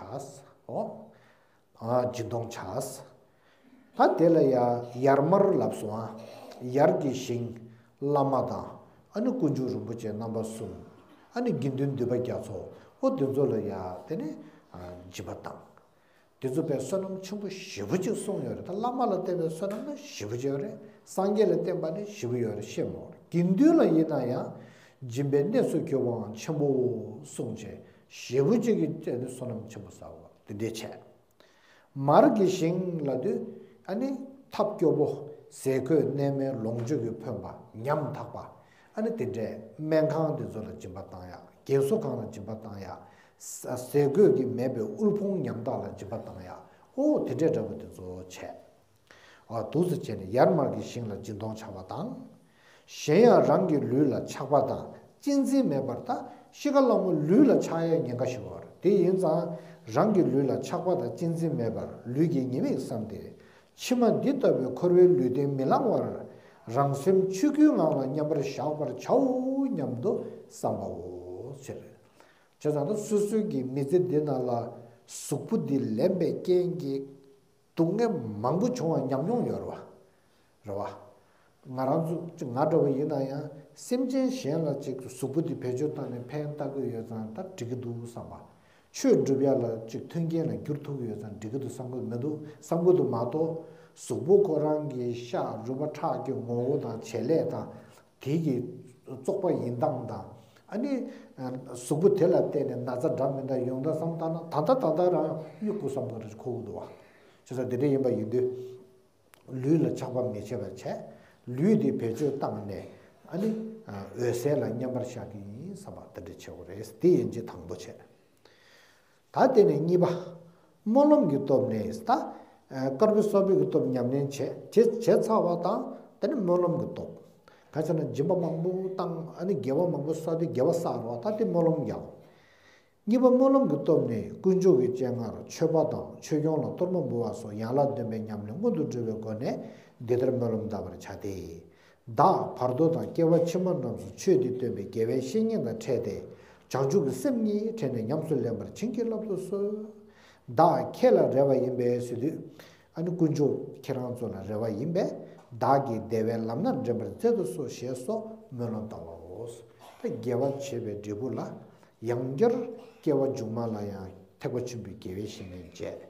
ཨོ། ཨ། སྦྱིན་གཏོང་བྱ། ད་དེ་ལ་ཡ་ཡར་མར་ལབ་སོང་ཨ། ཡར་གྱི་ཞིང་། བླ་མ་དང་། ཨ་ནི་དཀོན་མཆོག་རིན་པོ་ཆེ་རྣམ་པ་གསུམ། ཨ་ནི་དགེ་འདུན་འདུས་པ་རྒྱ་མཚོ། ཨོ་དེ་ཚོ་ལ་ཡ་དེ་ནི་སྦྱིན་པ་བཏང་། དེ་ཚོ་དཔེ་བསོད་ནམས་ཆེན་པོ་ཞེ་པོ་ཅིག་གསུངས་ཡོད་རེད། ད་བླ་མ་ལ་བརྟེན་པའི་བསོད་ནམས་ནི་ཞེ་པོ་ཅིག་ཡོད་རེད། སངས་རྒྱས་ལ་བརྟེན་པ་ནི་ཞེ་པོ་ཡོད་རེད། ཤེས་མོ་རེད། དགེ་འདུན་ལ་ཡིན་ན་ཡང་སྦྱིན་པའི་གནས་སུ་གྱུར་པའང་ཆེན་པོའོ་གསུངས་བྱས་ཞེ་པོ་ཅིག་གི་སྟེང་ནས་བསོད་ནམས་ཆེན་པོ་བསགས་པ་དེ་འདྲས་བྱས། མར་གྱི་ཞིང་ལ་དུས་ཨ་ནི་ཐབས་སྐྱོ་པོ་ཟས་གོས་གནས་མལ་ལོངས་སྤྱོད་ཀྱིས་ཕོངས་པ་ཉམ་ཐག་པ། ཨ་ནི་དེ་འདྲས་སྨན་ཁང་དེ་ཚོ་ལ་སྦྱིན་པ་བཏང་ཡག་རྒན་གསོ་ཁང་ལ་སྦྱིན་པ་བཏང་ཡག་ཟས་གོས་ཀྱིས་མེད་པའི་དབུལ་ཕོངས་ཉམ་ཐག་ལ་སྦྱིན་པ་བཏང་ཡག་ཨོ་དེ་འདྲས་འདྲ་པོ་དེ་ཚོ་བྱས། ཨ་འདུག་སེ་བྱས་ནས་ཡར་མར་གྱི་ཞིང་ལ་སྦྱིན་གཏོང་བྱ་བ་དང་། གཞན་ཡང་རང་གི་ལུས་ལ་ཆགས་པ་དང་གཅེས་འཛིན་མེད་པར་ད་ཤི་ཁ་སླ་མོ་ལུས་ལ་ཆགས་ཡས་ཉེན་ཁ་ཞིག་ཡོད་རེད། དེ་ཡིན་ཙང་རང་གི་ལུས་ལ་ཆགས་པ་དང་གཅེས་འཛིན་མེད་པར་ལུས་ཀྱི་ཉེས་དམིགས་བསམས་ཏེ། ཕྱི་མ་འདི་ལྟ་བུའི་འཁོར་བའི་ལུས་རྟེན་མི་བླང་བར། རང་སེམས་ཆོས་སྐུའི་ངང་ལ་མཉམ་པར་བཞག་པར་བྱའོ་སྙམ་དུ་བསམ་པའོ། ཟེར། བྱས་ཙང་ད་སོ་སོའི་གི་མི་ཚེ་འདི་ནང་ལ་གཟུགས་པོ་འདི་ལེན་པའི་རྐྱེན་གྱིས། སྡུག་བསྔལ་མང་པོ་བྱུང་བ་ཉམས་མྱོང་ཡོད་རེད་བ། རེད་བ། ང་རང་ཚོ་ཅིག་ང་འདྲ་བ་ཡིན་ན་ཡང་སེམས་ཅན་གཞན་ལ་ཅིག་གཟུགས་པོ་འདི་བེད་སྤྱོད་བཏང་ནས་ཕན་བཏགས་ཀྱི་ཡོད་ཙང་ད་འགྲིག་གི་འདུག་བསམ་པ། ཆོས་སྒྲུབ་ཡ་ལ་ཅིག་མཐུན་རྐྱེན་ལ་འགྱུར་ཐུབ་ཀྱི་ཡོད་ཙང་འགྲིག་གི་འདུག་བསམ་གྱི་མི་འདུག་བསམ་གྱི་འདུག་མ་གཏོགས་གཟུགས་པོ་ཁོ་རང་གི་ཤ་རུས་པ་ཁྲག་གི་ངོ་བོ་དང་བྱེད་ལས་དང་། དེ་གི་བཙོག་པ་ཡིན་སྟངས་དང་། ཨ་ནི། གཟུགས་པོ་དེ་ལ་བརྟེན་ནས་ན་ཚ་འདྲ་མི་འདྲ་ཡོང་སྟངས་བསམ་བཏང་ན་ད་ལྟ་ད་ལྟ་རང་གཡུག་དགོས་བསམ་གྱི་རེད། ཁོ་འདུག་བ། བྱས་ཙང་དེ་འདྲ་ཡིན་པ་ཡིན་དུས། ལུས་ལ་ཆགས་པ་མི་བྱེད་པ་བྱས། ལུས་དེ་བེད་སྤྱོད་བཏང་ནས། ཨ་ནི། འོད་གསལ་ལ་མཉམ་པར་བཞག་གི་ཡིན་བསམ་པ་དེ་འདྲ་བྱེད་དགོས་རེད། དེ་ཡིན་གཅིག་དང་པོ་བྱས། ད་དེ་ནས་གཉིས་པ། སྨོན་ལམ་གྱི་སྟོབས་ནི་ད། ཨ། དཀར་པོའི་སོགས་པའི་གི་སྟོབས་ཉམས་ལེན་བྱས། བྱས་བྱས་ཚར་བ་དང་། དེ་ནས་སྨོན་ལམ་གྱི་སྟོབས། ག་ཅི་ན་སྦྱིན་པ་མང་པོ་བཏང་། ཨ་ནི་དགེ་བ་མང་པོ་བསགས་ཏེ་དགེ་བ་བསགས་རོགས། ད་དེ་སྨོན་ལམ་རྒྱག་གཉིས་པ་སྨོན་ལམ་གྱི་སྟོབས་ནི་དཀོན་མཆོག་གི་སྤྱན་སྔར་མཆོད་པ་དང་ཆོས་སྐྱོང་ལ་གཏོར་མ་འབུལ་བ་སོགས་ཡན་ལག་བདུན་པའི་ཉམས་ལེན་སྔོན་དུ་འགྲོ་བའི་སྒོ་ནས་འདི་ལྟར་སྨོན་ལམ་བཏབ་པར་བྱ་སྟེ། བདག་བར་དོ་དང་སྐྱེ་བ་ཕྱི་མ་རྣམས་སུ་ཆོས་འདི་སྟོན་པའི་དགེ་བའི་བཤེས་གཉེན་དང་འཕྲད་དེ། བྱང་ཆུབ་ཀྱི་སེམས་ཉིད་དྲན་ནས་ཉམས་སུ་ལེན་པར་བྱིན་གྱིས་བརླབ་ཏུ་གསོལ། བདག་ཁྱེད་ལ་རེ་བ་ཡིན་པས་ཟེར་དུས། ཨ་ནི་དཀོན་མཆོག་ཁྱེད་རང་ཚོ་ལ་རེ་བ་ཡིན་པས། བདག་གིས་བདེ་བའི་ལམ་སྣ་འདྲེན་པར་མཛད་དུ་གསོལ་ཞེས་སོགས་སྨོན་ལམ་བཏབ་པའོ། ད་དགེ་བ་བྱེད་པའི་འབྲས་བུ་ལ། ཡང་བསྐྱར་སྐྱེ་བ་མཇུག་མ་ལ་ཡང་ཐེག་པ་ཆེན་པོའི་དགེ་བའི་བཤེས་གཉེན་བཅས།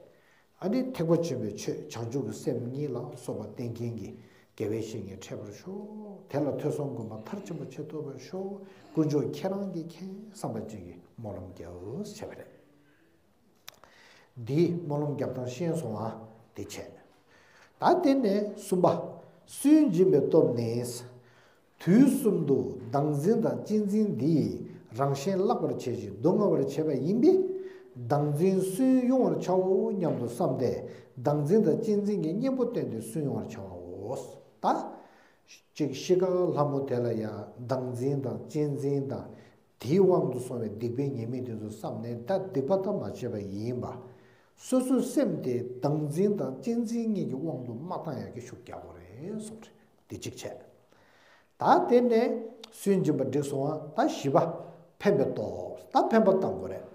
ཨ་ནི་ཐེག་པ་ཆེན་པོའི་ཆོས་བྱང་ཆུབ་ཀྱི་སེམས་གཉིས་ལ་སོགས་པ་བསྟེན་མཁན་གྱི་དགེ་བའི་བཤེས་གཉེན་འཕྲད་པར་ཤོག་དེ་ལ་ཐོས་བསམ་སྒོམ་པ་མཐར་ཕྱིན་པ་བྱེད་ཐུབ་པར་ཤོག་དཀོན་མཆོག་ཁྱེད་རང་གིས་མཁྱེན་བསམ་པ་ཅིག་གིས་སྨོན་ལམ་རྒྱག་ཞེས་པ་རེད། འདིའི་སྨོན་ལམ་རྒྱབ་སྟངས་ཤེས་སོང་ཨ། དེ་བྱས། ད་དེ་ནས་གསུམ་པ། སུན་འབྱིན་པའི་སྟོབས་ནི། དུས་གསུམ་དུ་བདག་འཛིན་དང་གཅེས་འཛིན་འདིས་རང་གཞན་བརླག་པར་བྱེད་ཅིང་སྡུག་བསྔལ་བར་བྱེད་པ་ཡིན་པས། བདག་འཛིན་སུན་དབྱུང་བར་བྱའོ་སྙམ་དུ་བསམས་ཏེ། བདག་འཛིན་དང་གཅེས་འཛིན་གྱི་གཉེན་པོ་བསྟེན་ཏེ་སུན་དབྱུང་བར་བྱའོ། ད། གཅིག་གཤིས་ཀ་ལྷ་མོ་དེ་ལ་ཡང་བདག་འཛིན་དང་གཅེས་འཛིན་དང་། དེའི་དབང་དུ་སོང་བའི་སྡིག་པའི་ཉེས་དམིགས་དེ་ཚོ་བསམས་ནས། ད་སྡིག་པ་ད་མ་བྱས་པ་ཡིན་པ། སོ་སོའི་སེམས་དེ་བདག་འཛིན་དང་གཅེས་འཛིན་གཉིས་ཀྱི་དབང་དུ་མ་བཏང་ཡག་གི་ཤུགས་རྒྱག་དགོས་རེད་གསུངས་རེད། དེ་གཅིག་བྱས། ད་དེ་ནས་སུན་འབྱིན་པ་འགྲིག་སོང་ཨ། ད་བཞི་པ། ཕན་པའི་སྟོབས། ད་ཕན་པ་བཏང་དགོས་རེད།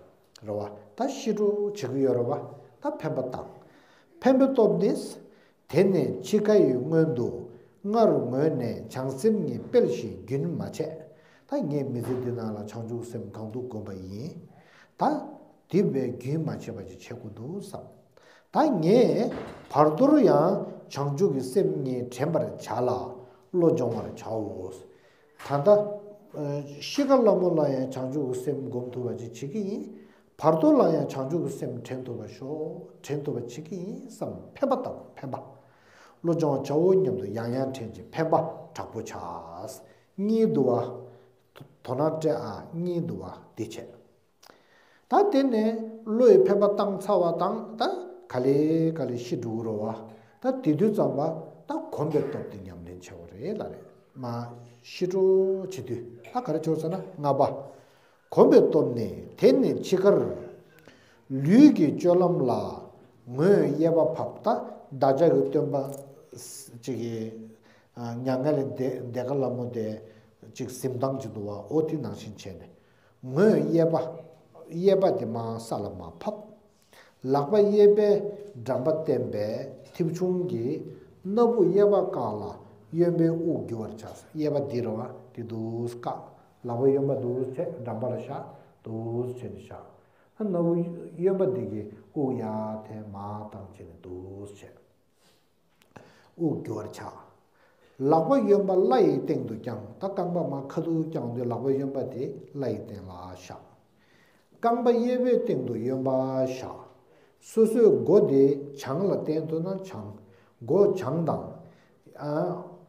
རེད་བ། ད་ཤི་འགྲོ་བྱེད་ཀྱི་ཡོད་རེད་བ། ད་ཕན་པ་བཏང་། ཕན་པའི་སྟོབས་ནི། དེ་ནས་འཆི་ཁའི་སྔོན་དུ་སྔར་ངོས་ནས་བྱང་སེམས་ཉིད་སྤེལ་ཞིང་རྒྱུན་མ་ཆད། ད་ངས་མི་ཚེ་འདི་ནང་ལ་བྱང་ཆུབ་སེམས་གང་དུ་བསྒོམ་པ་ཡིན། ད་དེ་བས་རྒྱུན་མ་ཆད་པ་ཅིག་བྱེད་དགོས་འདུག་བསམ། ད་ངས་བར་དོར་ཡང་བྱང་ཆུབ་ཀྱི་སེམས་ཉིད་དྲན་པར་བྱ་ལ་བློ་སྦྱོང་བར་བྱའོ། ད་ལྟ། ཤི་ཁ་ལ་མོ་ལ་ཡང་བྱང་ཆུབ་ཀྱི་སེམས་སྒོམ་ཐུབ་པ་ཅིག་བྱེད་ཀྱི་ཡིན། བར་དོ་ལ་ཡང་བྱང་ཆུབ་ཀྱི་སེམས་དྲན་ཐུབ་པ་ཤོག་དྲན་ཐུབ་པ་བྱེད་ཀྱི་ཡིན་བསམ། ཕན་པ་དང་ཕན་པ། བློ་སྦྱོང་བྱའོ་སྙམ་དུ་ཡང་ཡང་དྲན་ཅིང་ཕན་པ་དྲག་པོ་བྱ། གཉིས་འདུ་བ། དོ་སྣང་སྤྲད་ཨ། གཉིས་འདུ་བ་འདི་བྱས། ད་དེ་ནས་བློ་ཡི་ཕན་པ་བཏང་ཚར་བ་དང་ད་ག་ལེ་ག་ལེ་ཤི་འགྲོ་གི་རེད་བ། ད་དེ་དུས་ཙམ་པ་ད་གོམས་པའི་སྟོབས་དེ་ཉམས་ལེན་བྱེད་དགོས་རེད་ལ་རེད་མ། ཤི་འགྲོ་བྱེད་དུས་ད་ག་རེ་བྱེད་ཟེར་ན་ལྔ་པ། གོམས་པའི་སྟོབས་ནི་དེ་ནི་འཆི་ཁར། ལུས་ཀྱི་སྤྱོད་ལམ་ལ་ངོས་གཡས་པ་ཕབ། ད་བདག་ཅག་གི་སྟོན་པ་ཅིག་གི་མྱ་ངན་ལས་འདས་འདས་ཁ་ལ་མོ་དེ་ཅིག་གཟིམ་ཐང་ཅིག་འདུག་བ། འོ་དེ་ནང་བཞིན་བྱས་ནས་ངོས་གཡས་པ། གཡས་པ་དེ་མར་ས་ལ་མར་ཕབ། ལག་པ་གཡས་པས་འགྲམ་པ་བསྟན་པས་མཐེའུ་ཆུང་གིས་སྣ་བུག་གཡས་པ་བཀག་ལ་གཡོན་པས་དབུགས་རྒྱུ་བར་བྱ། གཡས་པ་འདི་རེད་བ། འདི་འདུག་བཀག་ལག་པ་གཡོན་པ་འདུག་བྱས་འགྲམ་པ་ལ་བཞག་འདུག་བྱས་ནས་བཞག་ད་སྣ་བུག་གཡོན་པ་འདི་གིས་དབུགས་ཡར་འཐེན་མར་བཏང་བྱས་ནས་འདུག་བྱས། དབུགས་རྒྱུ་བར་བྱ། ལག་པ་གཡོན་པ་བརླ་ཡི་སྟེང་དུ་བརྐྱང་། ད་རྐང་པ་མར་ཁ་ཐུག་བརྐྱངས་དུས་ལག་པ་གཡོན་པ་དེ་བརླ་ཡི་སྟེང་ལ་བཞག་རྐང་པ་གཡས་པའི་སྟེང་དུ་གཡོན་པ་བཞག་སོ་སོའི་མགོ་དེ་བྱང་ལ་བསྟན་ཐུབ་ན་བྱང་། མགོ་བྱང་དང་། ཨ།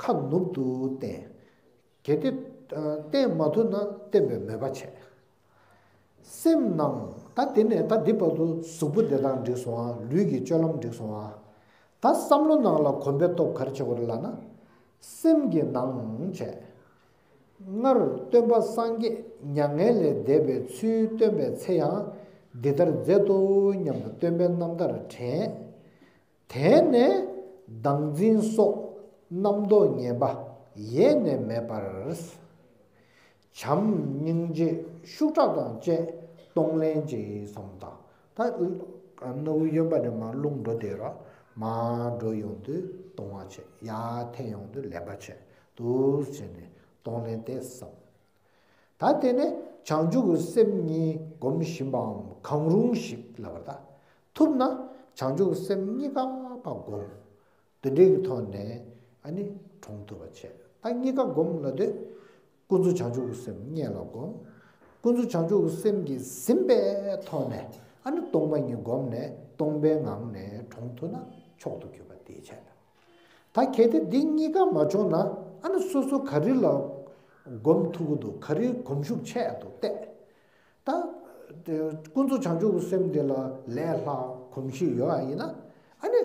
ཁ་ནུབ་ཏུ་བསྟན། གལ་ཏེ། ཨ། བསྟན་མ་ཐུབ་ན་བསྟན་པའི་མོས་པ་བྱས། སེམས་ནང་ད་དེ་ནས་ད་འདི་བར་དུ་གཟུགས་པོ་བདེ་ཐང་འགྲིག་སོང་ཨ། ལུས་ཀྱི་སྤྱོད་ལམ་འགྲིག་སོང་ཨ། ད་བསམ་བློ་ནང་ལ་གོམས་པའི་སྟོབས་ག་རེ་བྱེད་དགོས་རེད་ལབ་ན། སེམས་ཀྱི་ནང་བྱས། སྔར་སྟོན་པ་སངས་རྒྱས་མྱ་ངན་ལས་འདས་པའི་ཚུལ་སྟོན་པའི་ཚེ་ཡང་འདི་ལྟར་མཛད་དོ་སྙམ་དུ་སྟོན་པའི་རྣམ་ཐར་དྲན། དེ་ནས་བདག་འཛིན་སོགས་རྣམ་རྟོག་ངན་པ་ཡེ་ནས་མེད་པར། བྱམས་སྙིང་རྗེ་ཤུགས་དྲག་དང་བཅས་གཏོང་ལེན་གྱིས་བསམ་དང་། ད་སྣ་བུག་གཡོན་པ་ནས་མར་རླུང་འགྲོ་བསྡད་ར་མར་འགྲོ་ཡོང་དུས་གཏོང་བ་བྱས། ཡར་འཐེན་ཡོང་དུས་ལེན་པ་བྱས། འདུག་བྱས་ནས་གཏོང་ལེན་ཏེ་བསམ། ད་དེ་ནས་བྱང་ཆུབ་ཀྱི་སེམས་གཉིས་སྒོམ་བཞིན་པའམ་གང་རུང་ཞིག་ལབ་པ་ད། ཐུབ་ན་བྱང་ཆུབ་ཀྱི་སེམས་གཉིས་ཀ་ཕར་སྒོམ། འདི་འདྲའི་གི་ཐོག་ནས་ཨ་ནི་གྲོངས་ཐུབ་པ་བྱས། ད་གཉིས་ཀ་སྒོམ་ལབ་དུས་ཀུན་རྫོབ་བྱང་ཆུབ་ཀྱི་སེམས་སྔོན་ལ་སྒོམ། ཀུན་རྫོབ་བྱང་ཆུབ་ཀྱི་སེམས་ཀྱིས་ཟིན་པའི་ཐོག་ནས་ཨ་ནི་སྟོང་པ་ཉིད་སྒོམ་ནས་སྟོང་པའི་ངང་ནས་གྲོངས་ཐུབ་ན་མཆོག་ཏུ་གྱུར་པ་དེ་བྱས། ད་གལ་ཏེ་འདི་གཉིས་ཀ་མ་བྱུང་ན་ཨ་ནི་སོ་སོ་ག་རེ་ལ་སྒོམ་ཐུབ་ཀྱི་འདུག་ག་རེ་གོམས་ཤུགས་ཆེ་འདུག་བལྟས། ད་ ཀུན་རྫོབ་བྱང་ཆུབ་ཀྱི་སེམས་དེ་ལ་ལས་ལྷག་གོམས་གཤིས་ཡོད་པ་ཡིན་ན། ཨ་ནི་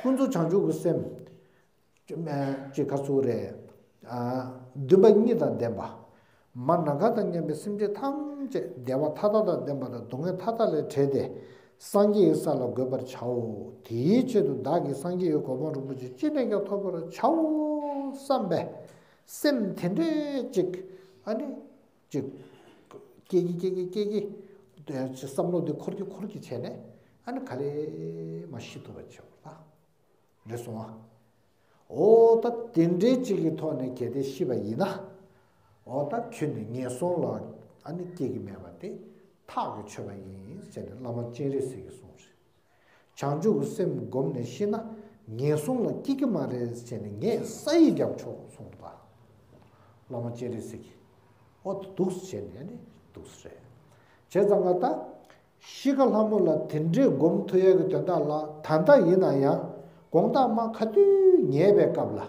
ཀུན་རྫོབ་བྱང་ཆུབ་ཀྱི་སེམས་ཅིག་ག་ཚོད་རེད། འདུན་པ་གཉིས་དང་ལྡན་པ། མ་ནམ་མཁའ་དང་མཉམ་པའི་སེམས་ཅན་ཐམས་ཅད་བདེ་བ་མཐའ་དག་དང་ལྡན་པ་དང་སྡུག་བསྔལ་མཐའ་དག་ལས་བྲལ་ཏེ། སངས་རྒྱས་ཀྱི་ས་ལ་འགོད་པར་བྱའོ། དེའི་ཆེད་དུ་བདག་གིས་སངས་རྒྱས་ཀྱི་གོ་འཕང་རིན་པོ་ཆེ་ཅི་ནས་ཀྱང་ཐོབ་པར་བྱའོ་བསམ་པའི་སེམས་དེ་འདྲས་ཅིག་ཨ་ནི་ཅིག་སྐྱེ་གི་སྐྱེ་གི་སྐྱེ་གི་བསམ་བློ་འདི་འཁོར་གི་འཁོར་གི་བྱས་ནས། ཨ་ནི་ག་ལེ་མ་ཤི་ཐུབ་པ་བྱེད་པ་ལ། རེད་སོང་ཨ། འོ་ད་དེ་འདྲའི་ཅིག་གི་ཐོག་ནས་གལ་ཏེ་ཤི་བ་ཡིན་ན། འོ་ད་ཁྱོད་ནི་ངན་སོང་ལ་ཨ་ནི་སྐྱེ་གི་མེད་པ་དེ་ཐག་གིས་ཆོད་པ་ཡིན་ཟེར་ནས་བླ་མ་སྤྱན་རས་གཟིགས་ཀྱིས་གསུངས་རེད། བྱང་ཆུབ་ཀྱི་སེམས་བསྒོམས་ནས་ཤི་ན་ངན་སོང་ལ་སྐྱེ་གི་མ་རེད་ཟེར་ནས་ངས་ས་ཡིག་བརྒྱབ་ཆོག་གསུངས་པ། བླ་མ་སྤྱན་རས་གཟིགས་ཀྱིས། འོ་ད་འདུག་སེ་བྱས་ནས་ནི་འདུག་སེ་རེད། བྱས་ཙང་ང་ད་གཤིས་ཀ་ལྷ་མོ་ལ་དེ་འདྲའི་སྒོམ་ཐུབ་ཡས་ཀྱི་དོན་དག་ལ། ད་ལྟ་ཡིན་ན་ཡང་དགོང་དག་མ་ག་དུས་ཉལ་བའི་སྐབས་ལ།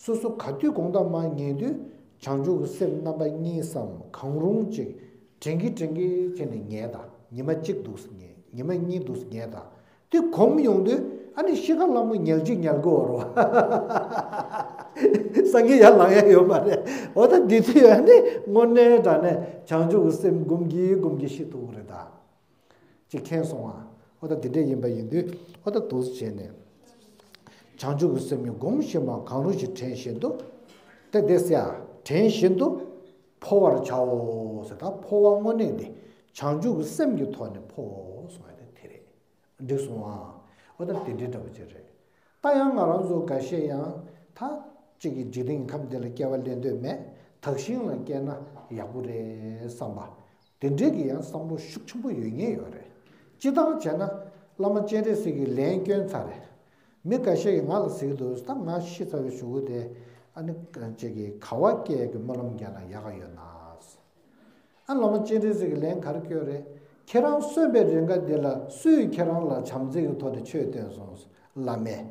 སོ་སོ་ག་དུས་དགོང་དག་མ་ཉལ་དུས་བྱང་ཆུབ་ཀྱི་སེམས་རྣམ་པ་གཉིས་སམ་གང་རུང་ཅིག་དྲན་གི་དྲན་གི་བྱས་ནས་ཉལ་དང་། ཉི་མ་གཅིག་འདུག་སེ་ཉལ། ཉི་མ་གཉིས་འདུག་སེ་ཉལ་དང་། དེ་གོམས་ཡོང་དུས་ཨ་ནི་གཤིས་ཀ་ལྷ་མོ་ཉལ་གཅིག་ཉལ་དགོས་རོ། སངས་རྒྱས་ཡར་ལངས་ཡ་ཡོད་མ་རེད། འོ་ད་འདི་དུས་ཨ་ནི་དངོས་གནས་དྲང་གནས་བྱང་ཆུབ་ཀྱི་སེམས་སྒོམ་གྱིན་སྒོམ་གྱིན་ཤི་ཐུབ་ཀྱི་རེད་ད། ཅིག་མཁྱེན་སོང་ཨ། འོ་ད་འདི་འདྲས་ཡིན་པ་ཡིན་དུས་འོ་ད་འདུག་སེ་བྱས་ནས། བྱང་ཆུབ་ཀྱི་སེམས་ཉིད་སྒོམ་ཞིག་མ་གང་རུང་ཞིག་དྲན་བཞིན་དུ། དེ་དེ་སེ་ཨ་དྲན་བཞིན་དུ་འཕོ་བར་བྱའོ་ཟེར། ད་འཕོ་བ་དངོས་གནས་དེ་བྱང་ཆུབ་ཀྱི་སེམས་ཀྱི་ཐོག་ནས་འཕོ་གསུང་ཡ་དེ་དེ་རེད། འགྲིག་སོང་ཨ། འོ་ད་དེ་འདྲའི་འདྲ་པོ་ཅིག་རེད། ད་ཡང་ང་རང་ཚོ་འགའ་ཤས་ཡང་ད་གཅིག་གི་འཇིག་རྟེན་གྱི་ཁམས་འདི་ལ་སྐྱེ་བ་ལེན་འདོད་མེད། དག་ཞིང་ལ་སྐྱེས་ན་ཡག་པོ་རེད་བསམ་པ། དེ་འདྲའི་གི་ཡང་བསམ་བློ་ཤུགས་ཆེན་པོ་ཡོད་མཁན་ཡོད་རེད། སྤྱིར་བཏང་བྱས་ན་བླ་མ་སྤྱན་རས་གཟིགས་ཀྱིས་ལན་བསྐྱོན་ཚར་རེད། མི་འགའ་ཤས་ཀྱིས་ང་ལ་ཟེར་གྱི་འདུག་ད་ང་ཤི་ཚར་བའི་གཞུག་གུ་དེ་ཨ་ནི་ཅིག་གིས་ག་བ་སྐྱེ་གི་སྨོན་ལམ་རྒྱག་ན་ཡག་ག་ཡོད་ན། ཨ་བླ་མ་སྤྱན་རས་གཟིགས་ཀྱིས་ལན་ག་རེ་བསྐྱོན་རེད། ཁྱེད་རང་གསོན་པའི་རེས་འགའ་འདི་ལ་སུས་ཁྱེད་རང་ལ་བྱམས་བརྩེ་གི་ཐོག་ནས་ཆོས་བསྟན་སོང་། བླ་མས།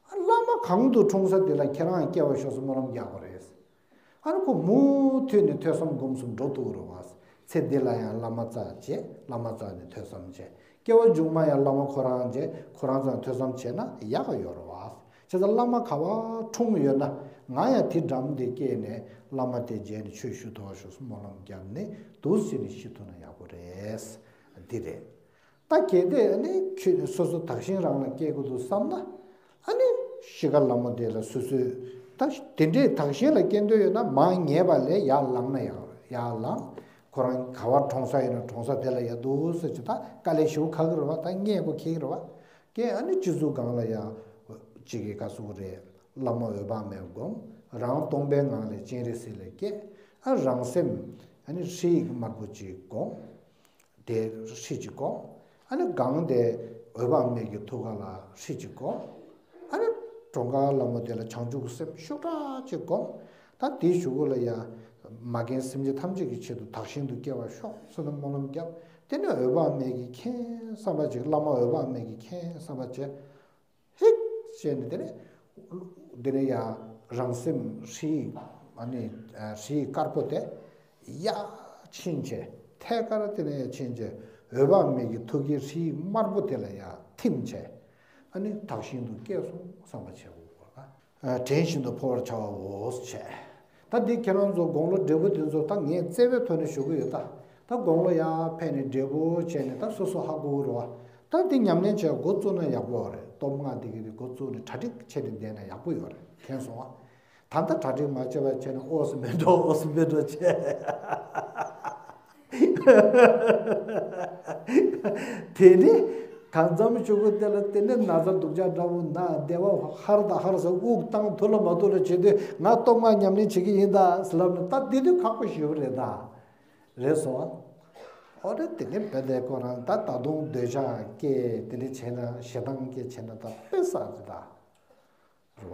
ཨ་བླ་མ་གང་དུ་འཁྲུངས་ས་དེ་ལ་ཁྱེད་རང་སྐྱེ་བ་ཤོག་ཟེར་སྨོན་ལམ་རྒྱག་དགོས་རེད། ཨ་ནི་ཁོ་མུ་མཐུད་ནས་ཐོས་བསམ་སྒོམ་གསུམ་འགྲོ་ཐུབ་རེད་བ། ཚེ་འདི་ལ་ཡང་བླ་མ་རྩ་བྱས། བླ་མ་རྩ་ནས་ཐོས་བསམ་བྱས། སྐྱེ་བ་མཇུག་མ་ཡང་བླ་མ་ཁོ་རང་བྱས། ཁོ་རང་རྩ་ནས་ཐོས་བསམ་བྱས་ན་ཡག་ག་ཡོད་རེད་བ། བྱས་ཙང་བླ་མ་ག་བ་འཁྲུངས་ཡོད་ན་ང་ཡང་དེ་འགྲམ་དེ་སྐྱེས་ནས་བླ་མ་དེ་མཇལ་ནས་ཆོས་ཞུ་ཐུབ་པ་ཤོག་ཟེར་སྨོན་ལམ་བརྒྱབ་ནས་འདུག་སེ་ནས་ཤི་ཐུབ་ན་ཡག་པོ་རེད། འདི་རེད། ད་གལ་ཏེ་ནི་ཁྱོད་སོ་སོ་དག་ཞིང་རང་ལ་སྐྱེ་དགོས་འདུག་བསམ་ན། ཨ་ནི་གཤིས་ཀ་ལྷ་མོ་དེ་ལ་སོ་སོས་ད་དེ་འདྲའི་དག་ཞིང་ལ་སྐྱེ་འདོད་ཡོད་ན་མར་ཉལ་བ་ལས་ཡར་ལངས་ན་ཡག་ཡར་ལངས། ཁོ་རང་ག་བར་གྲོངས་ས་ཡོད་ན་གྲོངས་ས་དེ་ལ་ཡར་འདུག་སེ་བྱས། ད་དཀའ་ལས་ཞེ་པོ་ཁག་གི་རེད་བ། ད་སྔས་མགོ་འཁེལ་གི་རེད་བ། ཀྱེ་ཨ་ནི་སྤྱི་གཙུག་སྒང་ལ་ཡར་ཅིག་གི་ག་ཟེར་དགོས་རེད། བླ་མ་འོད་དཔག་མེད་བསྒོམ། རང་སྟོང་པའི་ངང་ལས་སྤྱན་རས་གཟིགས་ལ་བསྐྱེད། ཨ་རང་སེམས་ཨ་ནི་ཧྲཱིཿདམར་པོ་ཅིག་བསྒོམ། དེ་ཧྲཱིཿཅིག་བསྒོམ། ཨ་ནི་གང་དེ་འོད་དཔག་མེད་ཀྱི་ཐུགས་ཀ་ལ་ཧྲཱིཿཅིག་བསྒོམ། ཨ་ནི་གྲོང་ཁ་ལྷ་མོ་དེ་ལ་བྱང་ཆུབ་ཀྱི་སེམས་ཤུགས་དྲག་ཅིག་བསྒོམ། ད་དེའི་གཞུག་གུ་ལ་ཡང་མ་རྒན་སེམས་ཅན་ཐམས་ཅད་ཀྱི་ཆེད་དུ་དག་ཞིང་དུ་སྐྱེ་བར་ཤོག་ཟེར་ནས་སྨོན་ལམ་བརྒྱབ། དེ་ནས་འོད་དཔག་མེད་ཀྱིས་མཁྱེན་བསམ་པ་བྱེད། བླ་མ་འོད་དཔག་མེད་ཀྱིས་མཁྱེན་བསམ་པ་བྱེད། ཧིག་བྱས་ནས་དེ་ནས་དེ་ནས་ཡང་རང་སེམས་ཧྲཱིཿ་ཨ་ནི་ཧྲཱིཿདཀར་པོ་དེ་ཡར་ཕྱིན་བྱས། ཐད་ཀར་དེ་ནས་ཡར་ཕྱིན་བྱས། འོད་དཔག་མེད་ཀྱི་ཐུགས་ཀྱི་ཧྲཱིཿདམར་པོ་དེ་ལ་ཡར་ཐིམ་བྱས། ཨ་ནི་དག་ཞིང་དུ་སྐྱེས་སོང་བསམ་པ་བྱེད་དགོས་པ། དྲན་བཞིན་དུ་འཕོ་བར་བྱའོ་ཞེས། ད་འདི་ཁྱེད་རང་ཚོ་དགུང་ལོ་བགྲེས་པོ་དེ་ཚོ་ད་ངས་བརྩེ་བའི་ཐོག་ནས་ཞུ་གི་ཡོད་ད། ད་དགུང་ལོ་ཡར་ཕེབས་ནས་བགྲེས་པོ་བྱས་ནས་ད་སོ་སོ་ཧ་གོ་གི་རེད་བ། ད་འདི་ཉམས་ལེན་བྱས་འགོ་བཙུགས་ན་ཡག་པོ་རེད། སྟོབས་ལྔ་འདི་གི་འགོ་བཙུགས་ནས་གྲ་སྒྲིག་བྱས་ནས་བསྡད་ན་ཡག་པོ་ཡོད་རེད། མཁྱེན་སོང་བ། ད་ལྟ་གྲ་སྒྲིག་མ་བྱས་པ་བྱས་ནས་ཨོ་སི་མེད་འགྲོ་ཨོ་སི་མེད་འགྲོ་བྱས། དེ་ནི་གང་འཚམ་ཞུ་གི་དེ་ལ་དེ་ནི་ན་ཚ་སྡུག་ཅག་འདྲ་པོ་ན། བདེ་བ་ཧར་དང་ཧར་ཟེར་དབུགས་བཏང་ཐུབ་ལ་མ་ཐུབ་ལ་བྱེད་དུས་ང་སྟོབས་ལྔ་ཉམས་ལེན་བྱེད་ཀྱི་ཡིན་ད་ཟེར་ལབ་ན་ད་དེ་དུས་ཁག་པོ་ཞེ་པོ་རེད་ད། རེད་སོང་། ཨོ་རེད། དེ་ནི་བེ་དེ་ཁོ་རང་ད་ད་དུང་འདོད་ཆགས་སྐྱེ། དེ་ནི་བྱས་ན་ཞེ་སྡང་སྐྱེ་བྱས་ན་ད་དཔེ་བསགས་རེད་ད། རེད་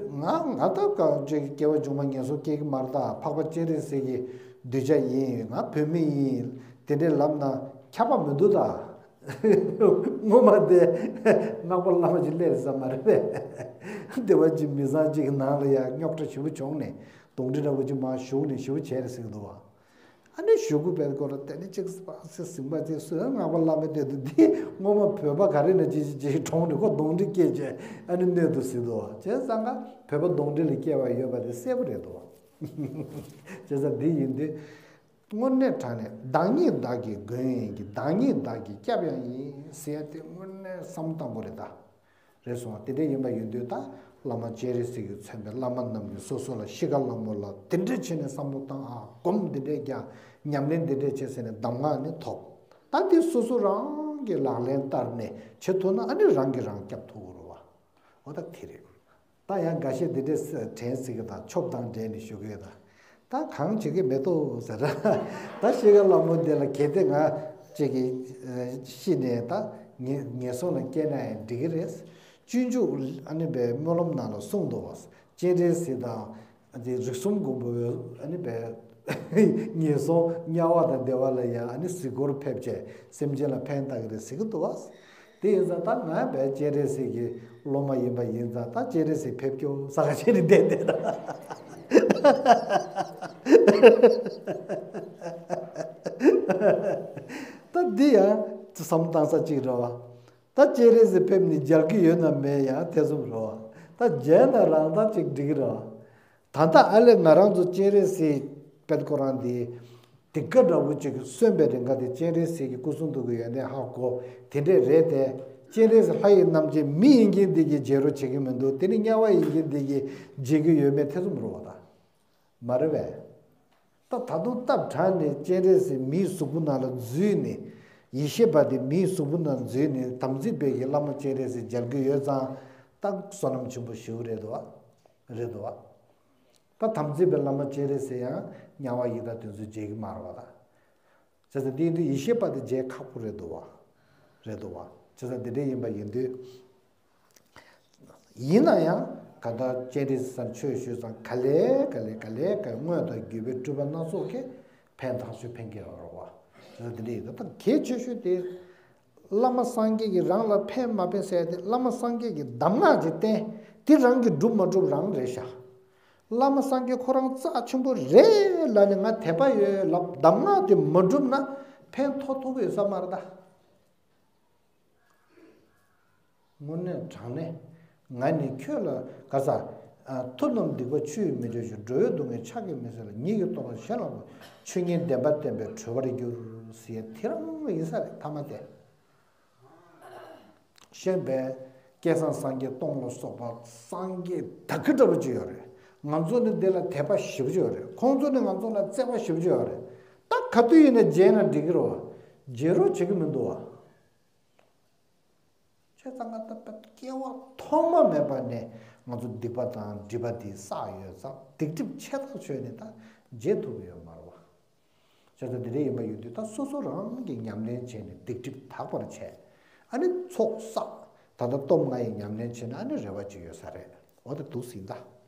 བ། ང་ང་ད་ག་ཅིག་སྐྱེ་བ་མཇུག་མ་ངན་སོང་སྐྱེ་གི་མ་རེད་ད། འཕགས་པ་སྤྱན་རས་གཟིགས་ཀྱི་གདུལ་བྱ་ཡིན། ང་བོད་མི་ཡིན། དེ་འདྲས་ལབ་ན་ཁྱབ་པ་མི་འདུག་ད། ངོ་མ་དེ་སྔགས་པ་བླ་མ་ཅིག་སླེབས་ས་མ་རེད་པས། བདེ་བ་ཅིག་མི་བཟང་ཅིག་གི་ནང་ལ་ཡང་རྙོག་དྲ་ཞེ་པོ་བྱུང་ནས་གདོན་འདྲེ་འདྲ་པོ་ཅིག་མར་ཞུགས་ནས་ཞེ་པོ་བྱས་རེད་ཟེར་གི་འདུག་བ། ཨ་ནི་གཞུག་གུ་བས་ཁོ་ལ་དེ་ནི་གཅིག་སེ་ཟིན་པ་དེ་སུ་ཡང་སྔགས་པ་བླ་མའི་སྟེང་དུ་འདི་སྔོན་མ་བོད་པ་ག་རེ་ན་ཅི་ཅི་ཅི་གྲོངས་ནས་ཁོ་གདོན་འདྲེ་སྐྱེས་བྱས་ཨ་ནི་སྣོད་དུ་ཟིན་འདུག་བ། བྱས་ཙང་ཀ་བོད་པ་གདོན་འདྲེ་ལ་སྐྱེ་བ་ཡོད་པ་དེ་གསལ་པོ་རེད་འདུག་བ། བྱས་ཙང་འདི་ཡིན་དུས། དངོས་གནས་དྲང་གནས་བདག་ཉིད་བདག་གི་མགོན་ཡིན་གྱི། བདག་ཉིད་བདག་གི་སྐྱབས་ཡང་ཡིན་ཟེར་ཡ་དེ་དངོས་གནས་བསམ་བློ་བཏང་དགོས་རེད་ད། རེད་སོང་བ། དེ་འདྲ་ཡིན་པ་ཡིན་དུས་ད་བླ་མ་སྤྱན་རས་གཟིགས་ཀྱིས་མཚོན་པའི་བླ་མ་རྣམས་ཀྱིས་སོ་སོ་ལ་གཤིས་ཀ་སླ་མོ་ལ་དེ་འདྲ་བྱས་ནས་བསམ་བློ་བཏང་ཨ་སྒོམ་དེ་འདྲས་ཀྱང་ཉམས་ལེན་དེ་འདྲས་བྱས་ཟེར་ནས་གདམས་ངག་ནི་ཐོབ། ད་དེ་སོ་སོ་རང་གིས་ལག་ལེན་བསྟར་ནས་བྱེད་ཐུབ་ན་ཨ་ནི་རང་གིས་རང་སྐྱབས་ཐུབ་ཀྱི་རེད་བ། འོ་ད་དེ་རེད། ད་ཡང་འགའ་ཤས་འདི་འདྲས་དྲན་སྲིད་ཀྱི་དང་ཆོབ་དང་འབྲེལ་ནས་ཞུ་གི་ཡོད་ད། ད་གང་བྱེད་ཀྱི་མེད་དོ་ཟེར། ད་གཤིས་ཀ་སླ་མོ་འདི་ལ་གལ་ཏེ་ང་གཅིག་གིས་ཤི་ནས་ད་ངན་ངན་སོང་ལ་སྐྱེས་ན་ཡང་འགྲིག་གི་རེད། སྤྱོད་འཇུག་ཨ་ནི་པའི་སྨོན་ལམ་ནང་ལ་གསུངས་འདུག་བ། སྤྱན་རས་གཟིགས་དང་དེ་རིགས་གསུམ་མགོན་པོའི་ཨ་ནི་པའི་ངན་སོང་དམྱལ་བ་དང་བདེ་བ་ལ་ཡང་ཨ་ནི་གཟིགས་སྐོར་ཕེབས་བྱས་སེམས་ཅན་ལ་ཕན་བཏགས་ཀྱི་རེད་ཟེར་གྱི་འདུག་བ། དེ་ཡིན་ཙང་ད་ང་བས་སྤྱན་རས་གཟིགས་ཀྱི་སློབ་མ་ཡིན་པ་ཡིན་ཙང་ད་སྤྱན་རས་གཟིགས་ཕེབས་སྐྱོ་ས་ག་ཆེ་རེ་བསྡད་བསྡད་ད། ད་འདི་ཡང་བསམ་བཏང་ས་གཅིག་རེད་བ། ད་སྤྱན་རས་གཟིགས་ཕེབས་ནས་མཇལ་གྱི་ཡོད་ན་མེད་ཡང་ཐེ་ཚོམ་རེད་བ། ད་མཇལ་ན་རང་ད་ཅིག་འགྲིག་གི་རེད་བ། ད་ལྟ་ཨ་ལས་ང་རང་ཚོ་སྤྱན་རས་གཟིགས་དཔལ་ཁོ་རང་འདི་སྡིག་པ་འདྲ་བོ་ཅིག་གསོན་པའི་རིང་ག་དེ་སྤྱན་རས་གཟིགས་ཀྱི་སྐུ་གསུང་ཐུགས་ཀྱི་ཡོན་ཏན་ཧ་གོ་དེ་འདྲས་རེད་དེ། སྤྱན་རས་གཟིགས་ལྷ་ཡི་རྣམ་འབྱེད་མི་ཡིན་མཁན་འདི་གིས་མཇལ་རོགས་བྱེད་ཀྱི་མི་འདུག་དེ་ནི་དམྱལ་བ་ཡིན་མཁན་འདི་གིས་མཇལ་གྱི་ཡོད་མེད་ཐེ་ཚོམ་རེད་བ་ད། མ་རེད་པས། ད་ད་དུང་སྟབས་དྲག་ནས་སྤྱན་རས་གཟིགས་མིའི་གཟུགས་པོ་ནང་ལ་འཛུལ་ནས་ཡེ་ཤེས་པ་དེ་མིའི་གཟུགས་པོ་ནང་འཛུལ་ནས་དམ་ཚིག་པའི་གི་བླ་མ་སྤྱན་རས་གཟིགས་མཇལ་གྱི་ཡོད་ཙང་ད་བསོད་ནམས་ཆེན་པོ་ཞེ་པོ་རེད་འདུག་བ། རེད་འདུག་བ། ད་དམ་ཚིག་པའི་བླ་མ་སྤྱན་རས་གཟིགས་ཡང་དམྱལ་བ་ཡི་དྭགས་དེ་ཚོས་མཇལ་གྱི་མ་རེད་བ་ད། བྱས་ཙང་འདི་ཡིན་དུས་ཡེ་ཤེས་པ་དེ་མཇལ་ཁག་པོ་རེད་འདུག་བ། རེད་འདུག་བ། བྱས་ཙང་འདི་འདྲ་ཡིན་པ་ཡིན་དུས། ཡིན་ན་ཡང་གང་ལྟར་སྤྱན་རས་གཟིགས་ཆོས་ཞུས་ཙང་ག་ལེ་ག་ལེ་ག་ལེ་ག་དངོས་དང་བརྒྱུད་པའི་སྤྲུལ་པ་སྣ་ཚོགས་ཀྱིས་ཕན་ཐག་ཆོད་ཕན་གྱི་རེད་བ། བྱས་ཙང་འདི་འདྲ་ཡིན་དུས་ད་གལ་ཆེ་ཤོས་དེ། བླ་མ་སངས་རྒྱས་ཀྱིས་རང་ལ་ཕན་མ་ཕན་ཟེར་ཏེ་བླ་མ་སངས་རྒྱས་ཀྱིས་གདམས་ངག་ཅིག་བསྟན། དེ་རང་གིས་སྒྲུབ་མ་སྒྲུབ་རང་རེད་ཤག་བླ་མ་སངས་རྒྱས་ཁོ་རང་རྩ་ཆེན་པོ་རེད་ལབ་ནས་ང་དད་པ་ཡོད་ལབ་གདམས་ངག་དེ་མ་སྒྲུབ་ན་ཕན་ཐོགས་ཐུབ་ཀྱི་ཡོད་ས་མ་རེད་ད། དངོས་གནས་དྲང་གནས། ང་ནི་ཁྱོད་ལ་ག་ས། ཐུབ་རྣམས་སྡིག་པ་ཆུ་ཡིས་མི་འཇོམས་ཤིང་། འགྲོ་བའི་སྡུག་བསྔལ་ཕྱག་གིས་མི་སེལ་ལ། ཉིད་ཀྱི་སྟོབས་ལ་ཞེན་ལ་མོས། ཆོས་ཉིད་བདེན་པ་བསྟན་པས་གྲོལ་བར་འགྱུར། ཟེར་ཡ་དེ་རང་ཡིན་ས་རེད་ཐ་མ་དེ། གཞན་པའི་སྐལ་བཟང་སངས་རྒྱས་སྟོང་ལ་སོགས་པ་སངས་རྒྱས་ད་གི་འདྲ་པོ་ཅིག་ཡོད་རེད། ང་ཚོ་ནི་འདི་ལ་དད་པ་ཞེ་པོ་ཅིག་ཡོད་རེད། ཁོང་ཚོ་ནི་ང་ཚོ་ལ་བརྩེ་བ་ཞེ་པོ་ཅིག་ཡོད་རེད། ད་ག་དུས་ཡིན་ན་མཇལ་ན་འགྲིག་གི་རེད་བ། མཇལ་རོགས་བྱེད་ཀྱི་མི་འདུག་བ། བྱས་ཙང་ང་ད་ལྟ་སྐྱེ་བ་ཐོག་མ་མེད་པ་ནས་ང་ཚོ་སྡིག་པ་དང་སྒྲིབ་པ་དེ་བསགས་ཡོད་ཙང་སྡིག་སྒྲིབ་ཆེ་ཐག་ཆོད་ནས་ད་མཇལ་ཐུབ་ཀྱི་ཡོད་མ་རེད་བ། བྱས་ཙང་དེ་འདྲ་ཡིན་པ་ཡིན་དུས་ད་སོ་སོ་རང་གིས་ཉམས་ལེན་བྱས་ནས་སྡིག་སྒྲིབ་དག་པར་བྱས། ཨ་ནི་ཚོགས་བསགས། ད་ལྟ་སྟོབས་ལྔ་ཡི་ཉམས་ལེན་བྱས་ན་ཨ་ནི་རེ་བ་ཅིག་ཡོད་ས་རེད། འོ་དེ་འདུག་སེ་ཡིན་ད།